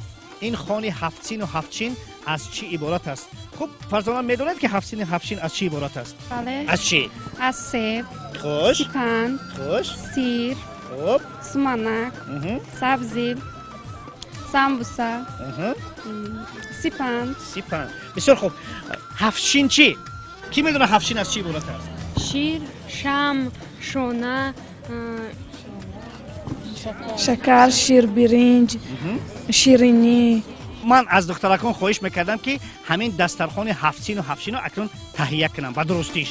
ин хони ҳафтсину ҳафтчин аз чӣ иборат аст. Хуб, Фарзона, медонед, ки ҳафтсину ҳафтчин аз чӣ иборат аст? Бале. Аз чӣ? Аз себ. Хуш. Сипанд. Хуш. Сир. Хуб. Суманак, сабзӣ, самбуса, сипанд. Сипанд, бисёр хуб. Ҳафтшин чӣ? Кӣ медонад ҳафтшин аз чӣ иборат аст? Шир, шам, шона. Шакар, шир, биринҷ, ширинӣ. Ман аз духтаракон хоҳиш мекардам, ки ҳамин дастархони ҳафтсину ҳафтшино акнун таҳия кунам ба дурустиш.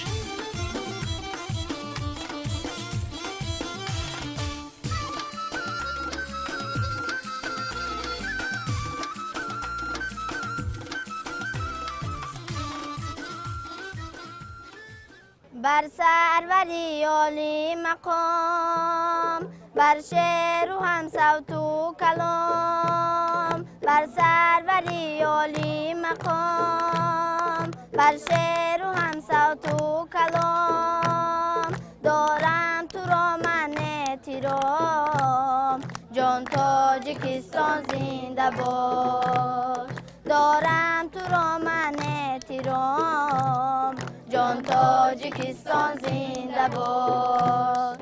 Бар сарвари олӣ мақом, бар шеру ҳамсавту калом, бар сарвари олӣ мақом, бар шеру ҳамсавту калом, дорам туро ман эҳтиром, ҷон Тоҷикистон, зинда бош. Дорам туро ман эҳтиром, ҷон Тоҷикистон, зинда бош.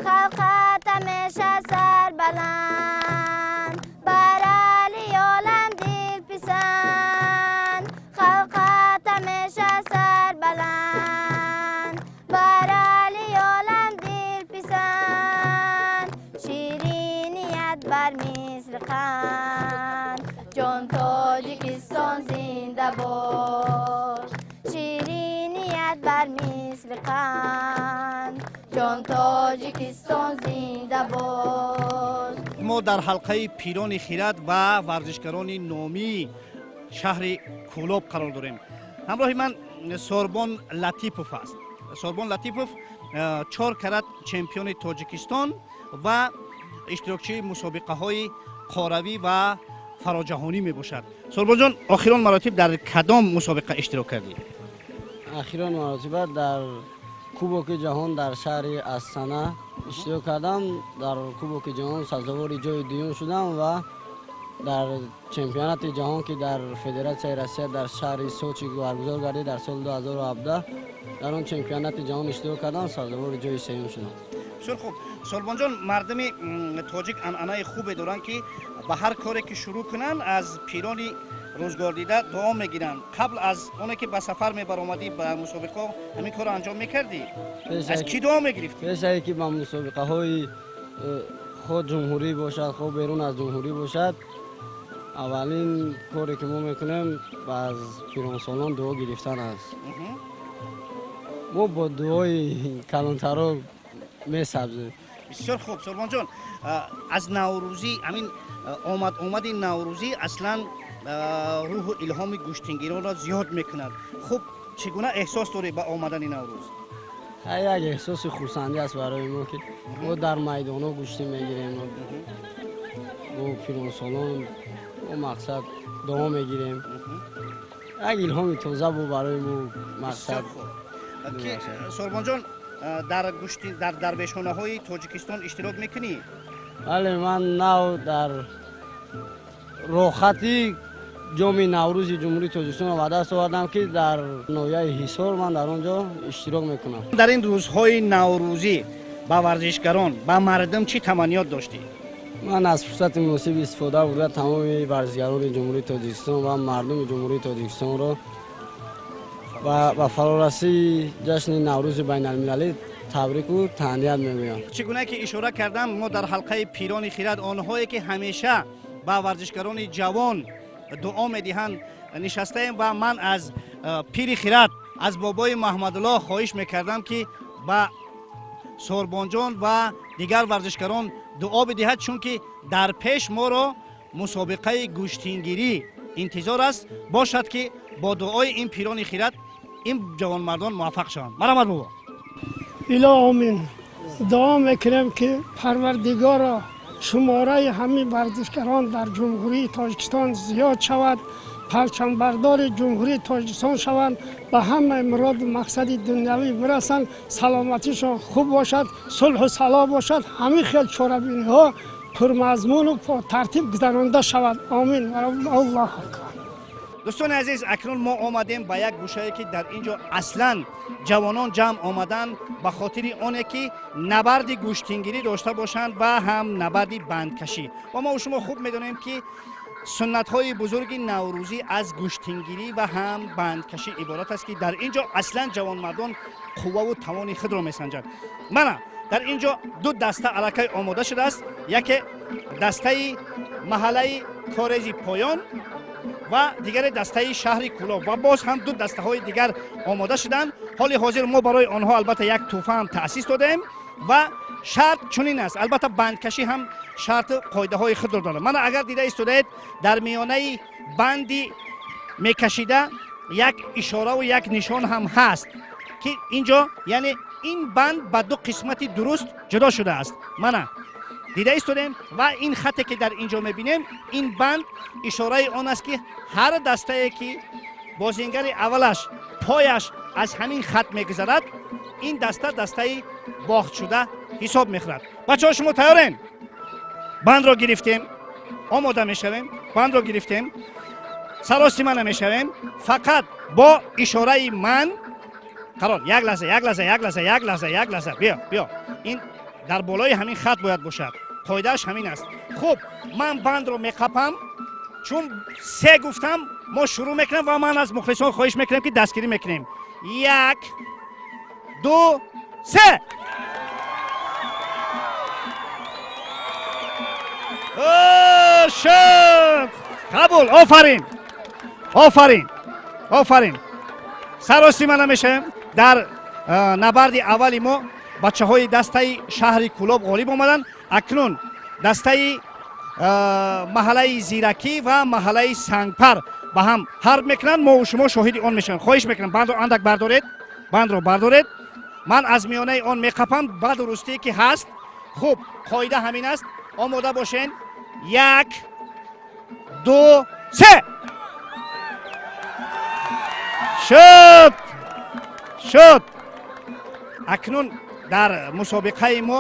Халқат ҳамеша сарбаланд, бар аҳли олам дилписанд. Халқат ҳамеша сарбаланд, бар аҳли олам дилписанд. Шириният бар мисли қанд, ҷон Тоҷикистон, зинда бош. Шириният бар мисли қанд, ҷон Тоҷикистон, зинда бош. Мо дар ҳалқаи пирони хирад ва варзишгарони номии шаҳри Кӯлоб қарор дорем. Ҳамроҳи ман Сорбон Латипов аст. Сорбон Латипов чор карат чемпиони Тоҷикистон ва иштирокчии мусобиқаҳои қоравӣ ва фароҷаҳонӣ мебошад. Сорбонҷон, охирон маротиб дар кадом мусобиқа иштирок кардӣ? Охирон маротиба дар Кубоки ҷаҳон дар шаҳри Астана иштирок кардам. Дар Кубоки ҷаҳон сазовори ҷои дуюм шудам ва дар чемпионати ҷаҳон, ки дар Федератсияи Россия дар шаҳри Сочи баргузор гардид дар соли 2017, дар он чемпионати ҷаҳон иштирок кардам, сазовори ҷои сеюм шудам. Бисёр хуб, Сорбонҷон. Мардуми тоҷик анъанаи хубе доранд, ки ба ҳар коре ки шурӯъ кунанд, аз пирони рӯзгордида дуо мегиранд. Қабл аз оне ки ба сафар мебаромадӣ, ба мусобиқаҳо, ҳамин корро анҷом мекардӣ? Аз кӣ дуо мегирифтӣ? Пешае ки ба мусобиқаҳои худ ҷумҳурӣ бошад, хо берун аз ҷумҳурӣ бошад, аввалин коре ки мо мекунем, аз пиронсолон дуо гирифтан аст. Мо бо дуои калонтаро месабзем. Бисёр хуб, Сорбонҷон. Аз наврӯзӣ, ҳамин омад омади наврӯзӣ аслан рӯҳу илҳоми гӯштингиронро зиёд мекунад. Хуб, чӣ гуна эҳсос дорӣ ба омадани Наврӯз? Як эҳсоси хурсандӣ аст барои мо, ки мо дар майдонҳо гӯштӣ мегирем, бо пиронсолон бо мақсад дуо мегирем. Як илҳоми тоза буд барои мо мақсад. Сорбонҷон, дар гӯшти дар дарвешонаҳои Тоҷикистон иштирок мекунӣ? Бале, ман нав дар роҳхати ҷоми Наврӯзи Ҷумҳурии Тоҷикистонро ба даст овардам, ки дар ноҳияи Ҳисор ман дар он ҷо иштирок мекунам. Дар ин рӯзҳои наврӯзӣ ба варзишгарон, ба мардум чӣ таманниёт доштӣ? Ман аз фурсати муносиб истифода бурда, тамоми варзишгарони Ҷумҳурии Тоҷикистон ва мардуми Ҷумҳурии Тоҷикистонро ба фарорасии ҷашни Наврӯзи байналмилалӣ табрику таҳният мегӯям. Чӣ гуна ки ишора кардам, мо дар ҳалқаи пирони хирад, онҳое ки ҳамеша ба варзишгарони ҷавон дуо медиҳанд, нишастаем ва ман аз пири хирад, аз бобои Маҳмадуллоҳ хоҳиш мекардам, ки ба Сорбонҷон ва дигар варзишгарон дуо бидиҳад, чунки дар пеш моро мусобиқаи гӯштингирӣ интизор аст. Бошад, ки бо дуои ин пирони хирад ин ҷавонмардон муваффақ шаванд. Марҳамат, бобо. Илоҳумин, дуо мекунем, ки Парвардигоро, шумораи ҳамин варзишгарон дар Ҷумҳурии Тоҷикистон зиёд шавад, парчамбардори Ҷумҳурии Тоҷикистон шаванд, ба ҳамаи муроду мақсади дунявӣ бирасанд, саломатишон хуб бошад, сулҳу салоҳ бошад. Ҳамин хел чорабиниҳо пурмазмуну тартиб гузаронда шавад. Омин. Аллоҳу акбар. Дӯстони азиз, акнун мо омадем ба як гӯшае, ки дар ин ҷо аслан ҷавонон ҷамъ омаданд ба хотири оне, ки набарди гӯштингирӣ дошта бошанд ва ҳам набарди бандкашӣ. Ва мо шумо хуб медонем, ки суннатҳои бузурги наврӯзӣ аз гӯштингирӣ ва ҳам бандкашӣ иборат аст, ки дар ин ҷо аслан ҷавонмардон қувваву тавони худро месанҷанд. Мана дар ин ҷо ду даста аллакай омода шудааст: яке дастаи маҳаллаи Корези Поён ва дигаре дастаи шаҳри Кӯлоб, ва боз ҳам ду дастаҳои дигар омода шуданд. Ҳоли ҳозир мо барои онҳо албатта як тӯҳфа ҳам таъсис додаем ва шарт чунин аст. Албатта, бандкашӣ ҳам шарту қоидаҳои худро дорад. Мана, агар дида истодаед, дар миёнаи банди мекашида як ишораву як нишон ҳам ҳаст, ки ин ҷо, яъне ин банд ба ду қисмати дуруст ҷудо шудааст. Мана, дида истодем, ва ин хате, ки дар ин ҷо мебинем, ин банд ишораи он аст, ки ҳар дастае, ки бозингари аввалаш пояш аз ҳамин хат мегузарад, ин даста дастаи бохтшуда ҳисоб мехӯрад. Бачаҳо, шумо тайёрен? Бандро гирифтем, омода мешавем. Бандро гирифтем, саросима намешавем, фақат бо ишораи ман. Қарор, як лаҳза, як лаҳза, як лаҳза, як лаҳза, як лаҳза, биё, биё. Ин дар болои ҳамин хат бояд бошад, қоидааш ҳамин аст. Хуб, ман бандро меқапам, чун се гуфтам, мо шурӯъ мекунем ва ман аз мухлисон хоҳиш мекунем, ки дастгирӣ мекунем. Як, ду, се! Шуд, қабул! Офарин, офарин, офарин! Саросима намешавем. Дар набарди аввали мо бачаҳои дастаи шаҳри Кӯлоб ғолиб омаданд. Акнун дастаи маҳаллаи Зиракӣ ва маҳаллаи Сангпар ба ҳам ҳарб мекунанд, мо шумо шоҳиди он мешавем. Хоҳиш мекунам, бандро андак бардоред, бандро бардоред, ман аз миёнаи он меқапам ба дурустие, ки ҳаст. Хуб, қоида ҳамин аст. Омода бошен: як, ду, се! Шуд, шуд! Акнун дар мусобиқаи мо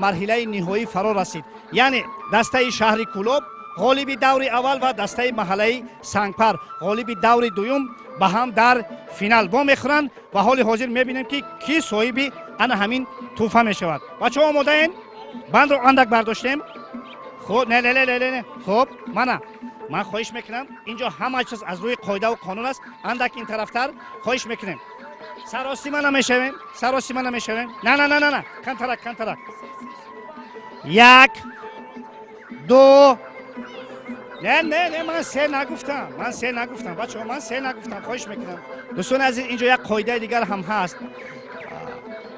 марҳилаи ниҳоӣ фаро расид, яъне дастаи шаҳри Кӯлоб, ғолиби даври аввал, ва дастаи маҳаллаи Сангпар, ғолиби даври дуюм, ба ҳам дар финал вомехӯранд ва ҳоли ҳозир мебинем, ки кӣ соҳиби ана ҳамин тӯҳфа мешавад. Бачаҳо, омодаен? Бандро андак бардоштем. Хуб, не, не, не, не, не. Хуб, мана ман хоҳиш мекунам, инҷо ҳама чиз аз рӯи қоидаву қонун аст. Андак ин тарафтар, хоҳиш мекунем, саросима намешавем, саросима намешавем. На, на, на, на, на, камтарак, камтарак. Як, ду, не, не, не, ман се нагуфтам, ман се нагуфтам, бачаҳо, ман се нагуфтам. Хоҳиш мекунам. Дӯстони азиз, инҷо як қоидаи дигар ҳам ҳаст: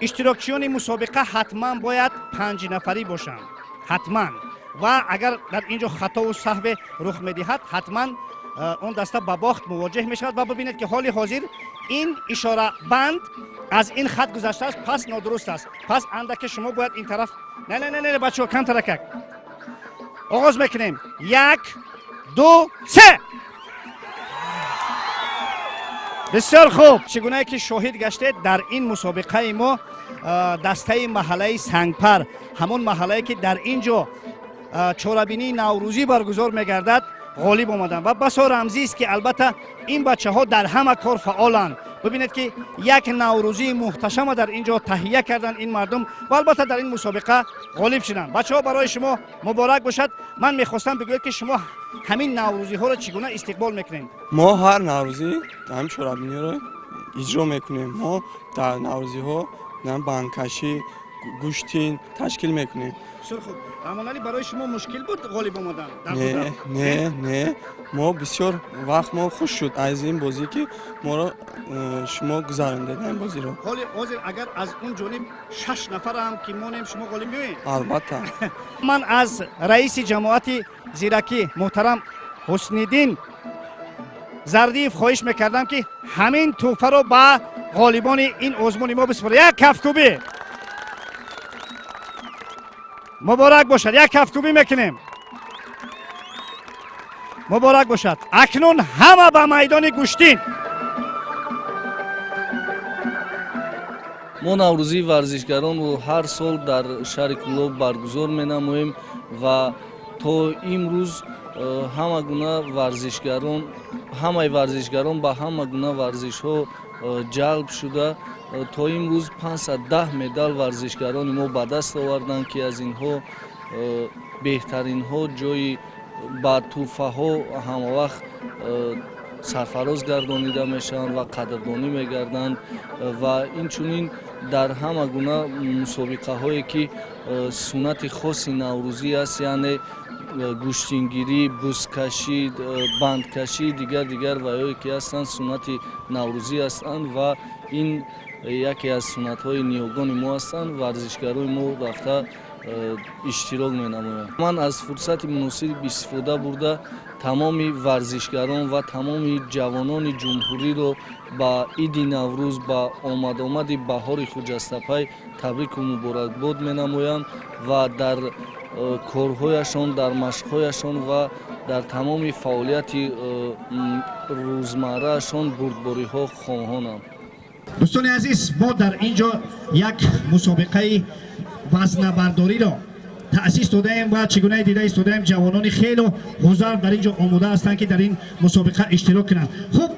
иштирокчиёни мусобиқа ҳатман бояд панҷнафарӣ бошанд, ҳатман. Ва агар дар ин ҷо хатову саҳве рух медиҳад, ҳатман он даста ба бохт мувоҷеҳ мешавад. Ва бибинед, ки ҳоли ҳозир ин ишорабанд аз ин хат гузаштааст, пас нодуруст аст, пас андаке шумо бояд ин тараф. Не, не, не, не, бачаҳо, камтаракак. Оғоз мекунем: як, ду, се! Бисёр хуб! Чӣ гунае ки шоҳид гаштед, дар ин мусобиқаи мо дастаи маҳаллаи Сангпар, ҳамон маҳаллае, ки дар ин ҷо чорабинии наврӯзӣ баргузор мегардад, ғолиб омаданд. Ва басо рамзист, ки албатта ин бачаҳо дар ҳама кор фаъоланд. Бибинед, ки як наврӯзии муҳташама дар ин ҷо таҳия карданд ин мардум ва албатта дар ин мусобиқа ғолиб шуданд. Бачаҳо, барои шумо муборак бошад. Ман мехостам бигӯед, ки шумо ҳамин наврӯзиҳоро чӣ гуна истиқбол мекунед? Мо ҳар наврӯзӣ ҳамин чорабиниро иҷро мекунем. Мо дар наврӯзиҳо бандкашӣ, гӯштин ташкил мекунем. Бисёр хуб. Раҳмоналӣ, барои шумо мушкил буд ғолиб омадан? Не, не, не, мо бисёр вақт мо хуш шуд аз ин бозӣ, ки моро шумо гузарондед ин бозиро. Ҳоли ҳозир агар аз он ҷониб шаш нафарам ки монем, шумо ғолиб меоед? Албатта. Ман аз раиси ҷамоати Зиракӣ муҳтарам Ҳусниддин Зардиев хоҳиш мекардам, ки ҳамин тӯҳфаро ба ғолибони ин озмуни мо бисупорад. Як кафкӯбӣ! Муборак бошад! Як кафкӯбӣ мекунем. Муборак бошад! Акнун ҳама ба майдони гӯштин. Мо наврӯзии варзишгаронро ҳар сол дар шаҳри Кӯлоб баргузор менамоем ва то имрӯз ҳама гуна варзишгарон, Ҳамаи варзишгарон ба ҳама гуна варзишҳо ҷалб шуда, то имрӯз 510 медал варзишгарони мо ба даст оварданд, ки аз инҳо беҳтаринҳо ҷои ба тӯҳфаҳо ҳамавақт сарфароз гардонида мешаванд ва қадрдонӣ мегарданд. Ва инчунин дар ҳама гуна мусобиқаҳое ки суннати хоси наврӯзӣ аст, яъне гӯштингирӣ, бузкашӣ, бандкашӣ, дигар дигар ваёе ки ҳастанд, суннати наврӯзӣ ҳастанд ва ин яке аз суннатҳои ниёгони мо ҳастанд. Варзишгарони мо рафта иштирок менамоянд. Ман аз фурсати муносиб истифода бурда тамоми варзишгарон ва тамоми ҷавонони ҷумҳуриро ба иди Наврӯз, ба омадомади баҳори хуҷастапай табрику муборакбод менамоям ва дар корҳояшон, дар машқҳояшон ва дар тамоми фаъолияти рӯзмарраашон бурдбориҳо хоҳонам. Дӯстони азиз, мо дар ин ҷо як мусобиқаи вазнабардориро таъсис додаем ва чӣ гуна дида истодаем, ҷавонони хело ҳузар дар ин ҷо омода ҳастанд, ки дар ин мусобиқа иштирок кунанд. Хуб,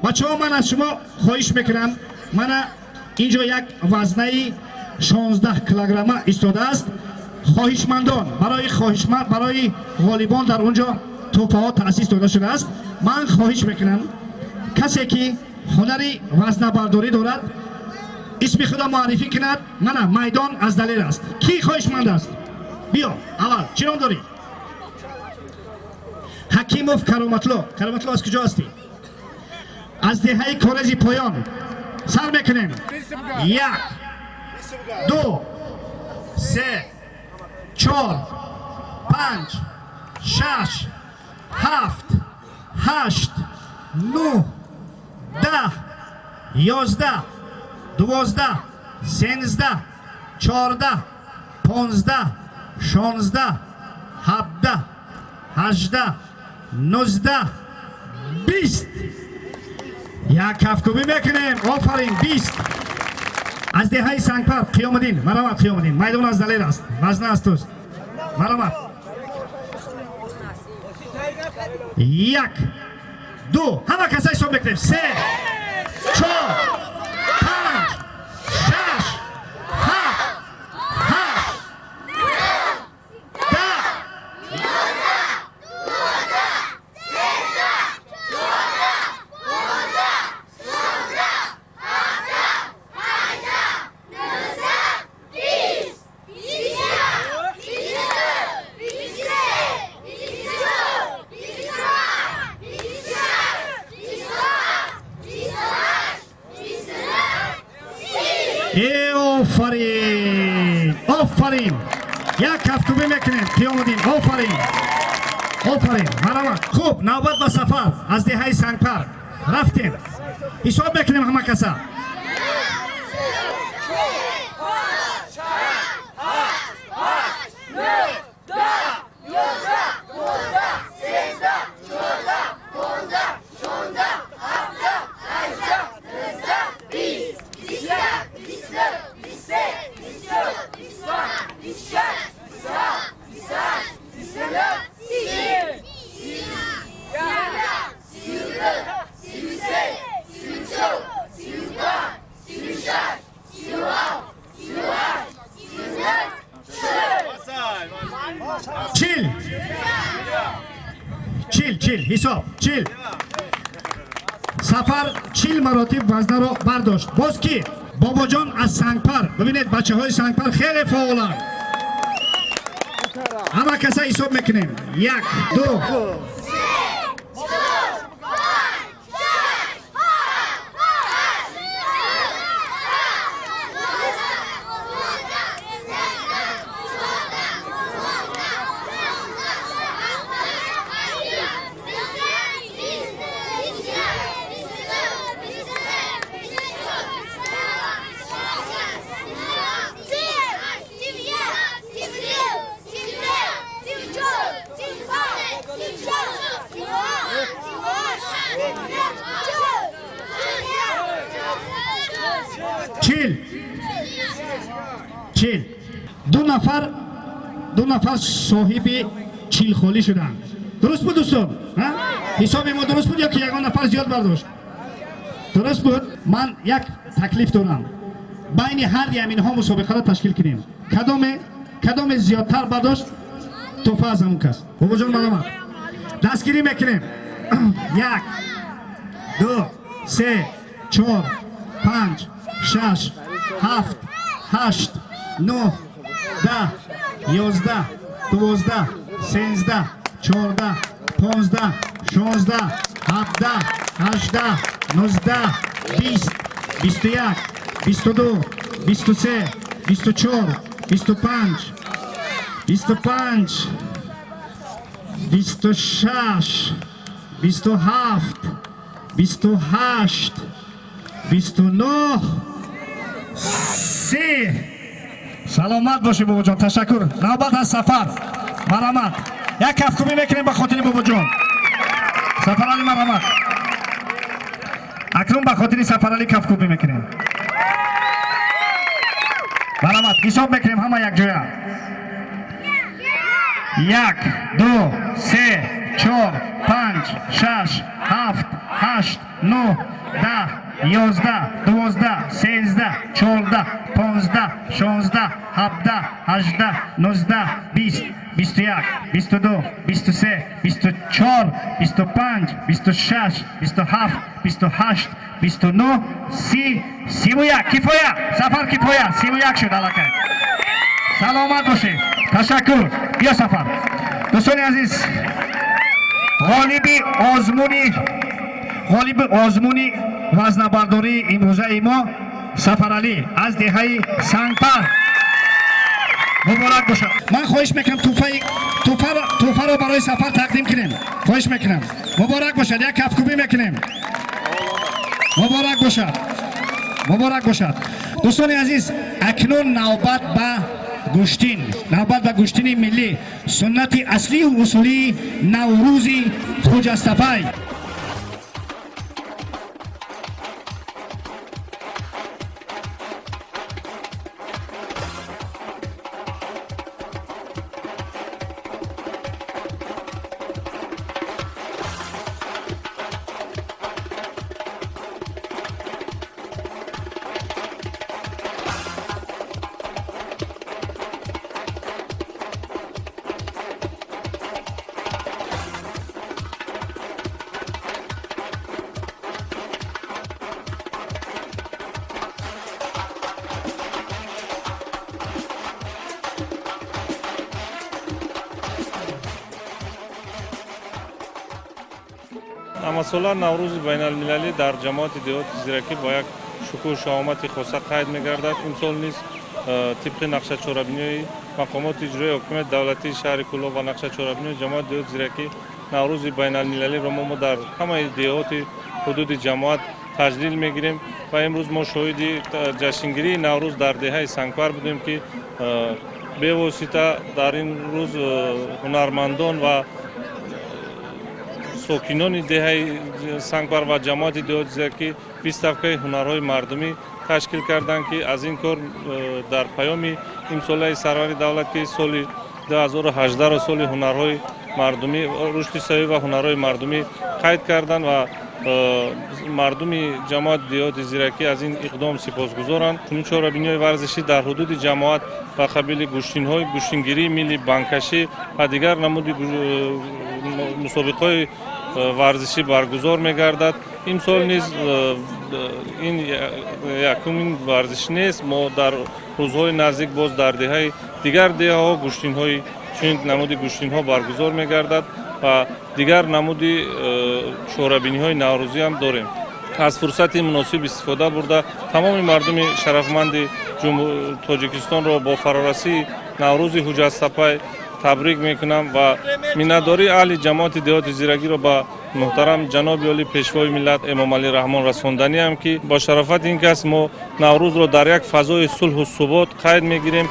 бачаҳо, ман аз шумо хоҳиш мекунам, мана ин ҷо як вазнаи 16 килограмма истодааст. Хоҳишмандон, барои ғолибон дар он ҷо тӯҳфаҳо таъсис дода шудааст. Ман хоҳиш мекунам, касе ки ҳунари вазнабардорӣ дорад, исми худро муаррифӣ кунад. Мана майдон аз Далер аст. Кӣ хоҳишманд аст? Биё, аввал чӣ ном дорӣ? Ҳакимов Кароматло. Кароматло, аз куҷо ҳастӣ? Аз деҳаи Корези Поён. Сар мекунем. 1, 2, 3, 4, 5, 6, 7, 8, 9, 10, 11, 12, 13, 14, 15, 16, 17, 18, 19, 20. Як кафкӯбӣ мекунем. Офарин, 20. Аз деҳаи Сангпар Қиёмиддин. Марамат, Қиёмиддин, майдон аз Далер аст, вазна аз туст. Марамат. 1, 2, ҳама каса ҳисоб мекунем. 3, 4, 5, 6, 7, 8, 10. Офарин, офарин, як кафкӯбӣ мекунем. Қиёмуддин, офарин, офарин, марамат. Хуб, навбат ба Сафар аз деҳаи Сангпар. Рафтем, ҳисоб мекунем ҳама каса. 40, 40, 40, ҳисоб, 40. Сафар 40 маротиб вазнаро бардошт. Боз ки? Бобоҷон аз Сангпар. Бибинед, бачаҳои Сангпар хеле фаъоланд. Ҳама каса ҳисоб мекунем. 1, 2, 40, 40. Ду нафар соҳиби 40 холӣ шуданд. Дуруст буд, дӯстон? Ҳисоби мо дуруст буд ё ки ягон нафар зиёд бардошт? Дуруст буд. Ман як таклиф дорам. Байни ҳар яминҳо мусобиқаро ташкил кунем. Кадоме зиёдтар бардошт, тӯҳфа аз ҳамон кас. Бобоҷон, марҳамат. Дастгирӣ мекунем. 1, 2, 3, 4, 5, 6, 7, 8, 9, 10, 11, 12, 13, 14, 15, 16, 17, 18, 19, 20, 21, 22, 23, 24, 25, 25, 26, 27, 28, 29, 30. Саломат бошӣ, бобоҷон, ташаккур. Навбат аз Сафар. Марҳамат. Як кафкӯбӣ мекунем ба хотири бобоҷон. Сафаралӣ, марҳамат. Акнун ба хотири Сафаралӣ кафкӯбӣ мекунем. Марҳамат, ҳисоб мекунем ҳама якҷоя. 1, 2, 3, 4, 5, 6, 7, 8, 9, 10, 11, 12, 13, 14, 15, 16, 17, 18, 19, 20, 21, 22, 23, 24, 25, 26, 27, 28, 29, 30, 31. Кифоя, Сафар, кифоя. 31 шуд аллакай. Саломат бошед, ташаккур. Биё, Сафар. Дӯстони азиз, ғолиби озмуни вазнабардории имрӯзаи мо Сафаралӣ аз деҳаи Сангпар, муборак бошад. Ман хоҳиш мекунам, тӯҳфаро барои Сафар тақдим кунем. Хоҳиш мекунам, муборак бошад. Як кафкӯбӣ мекунем. Муборак бошад, муборак бошад. Дӯстони азиз, акнун навбат ба гӯштин, навбат ба гӯштини миллӣ, суннати аслию усулии Наврӯзи Хуҷастапай. Ҳамасола Наврӯзи байналмилалӣ дар ҷамоати деҳоти Зиракӣ бо як шукӯҳу шаҳомати хоса қайд мегардад. Имсол низ тибқи нақшачорабиниҳои мақомоти иҷроии ҳокимияти давлатии шаҳри Кӯлоб ва нақшачорабиниҳои ҷамоати деҳоти Зиракӣ Наврӯзи байналмилалиро мо дар ҳамаи деҳоти ҳудуди ҷамоат таҷлил мегирем ва имрӯз мо шоҳиди ҷашнгирии Наврӯз дар деҳаи Сангпар будем, ки бевосита дар ин рӯз ҳунармандон ва сокинони деҳаи Сангпар ва ҷамоати деҳоти Зиракӣ выставкаи ҳунарҳои мардумӣ ташкил карданд, ки аз ин кор дар паёми имсолаи сарвари давлат, ки соли 2018-ро соли ҳунарҳои мардумӣ, рушди сайёҳӣ ва ҳунарҳои мардумӣ қайд карданд ва мардуми ҷамоати деҳоти Зиракӣ аз ин иқдом сипосгузоранд. Чунин чорабиниҳои варзишӣ дар ҳудуди ҷамоат ба қабили гӯштинҳои гӯштингирии миллӣ, бандкашӣ ва дигар намуди мусобиқаҳои варзишӣ баргузор мегардад. Имсол низ ин якумин варзиш нест. Мо дар рӯзҳои наздик боз дар деҳаи дигар деҳаҳо гӯштинҳои чунин намуди гӯштинҳо баргузор мегардад ва дигар намуди чорабиниҳои наврӯзӣ ҳам дорем. Аз фурсати муносиб истифода бурда, тамоми мардуми шарафманди Тоҷикистонро бо фарорасии Наврӯзи Ҳуҷҷатсапай табрик мекунам ва миннатдории аҳли ҷамоати деҳоти Зирагиро ба муҳтарам ҷаноби олӣ, Пешвои миллат Эмомалӣ Раҳмон расонданиам, ки бо шарофати ин кас мо Наврӯзро дар як фазои сулҳу субот қайд мегирем.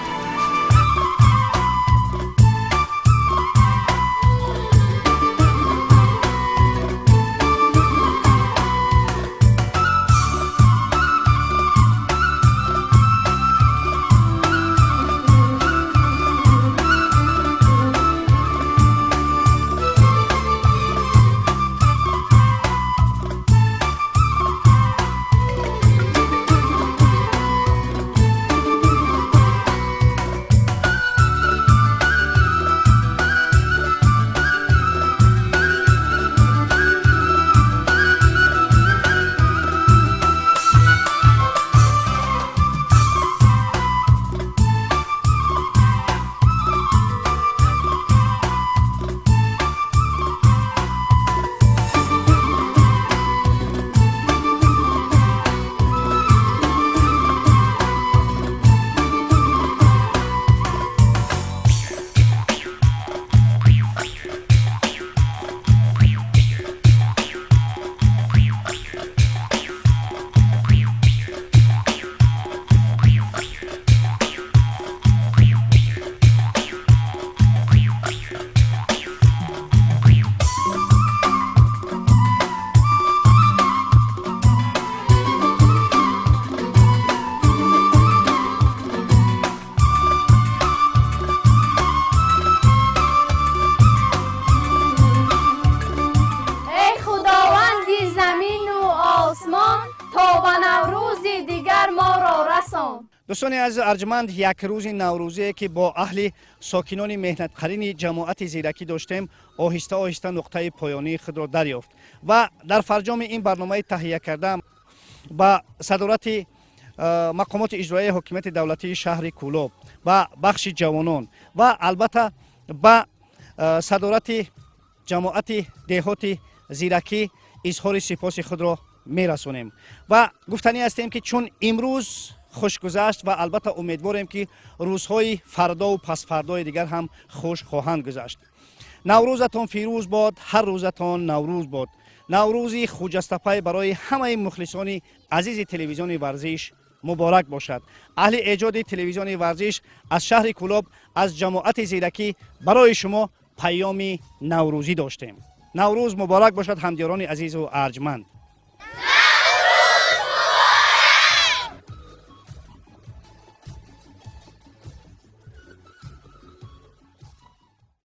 Дӯстони азиз арҷманд, як рӯзи наврӯзие, ки бо аҳли сокинони меҳнатқарини ҷамоати Зиракӣ доштем, оҳиста оҳиста нуқтаи поёнии худро дарёфт ва дар фарҷоми ин барномаи таҳия карда ба садорати мақомоти иҷроияи ҳокимияти давлатии шаҳри Кӯлоб, ба бахши ҷавонон ва албатта ба садорати ҷамоати деҳоти Зиракӣ изҳори сипоси худро мерасонем ва гуфтанӣ ҳастем, ки чун имрӯз хуш гузашт ва албатта умедворем, ки рӯзҳои фардову пасфардои дигар ҳам хуш хоҳанд гузашт. Наврӯзатон фирӯз бод, ҳар рӯзатон наврӯз бод. Наврӯзи хуҷастапай барои ҳамаи мухлисони азизи телевизиони Варзиш муборак бошад. Аҳли эҷоди телевизиони Варзиш аз шаҳри Кӯлоб, аз ҷамоати Зиракӣ барои шумо паёми наврӯзӣ доштем. Наврӯз муборак бошад, ҳамдиёрони азизу арҷманд.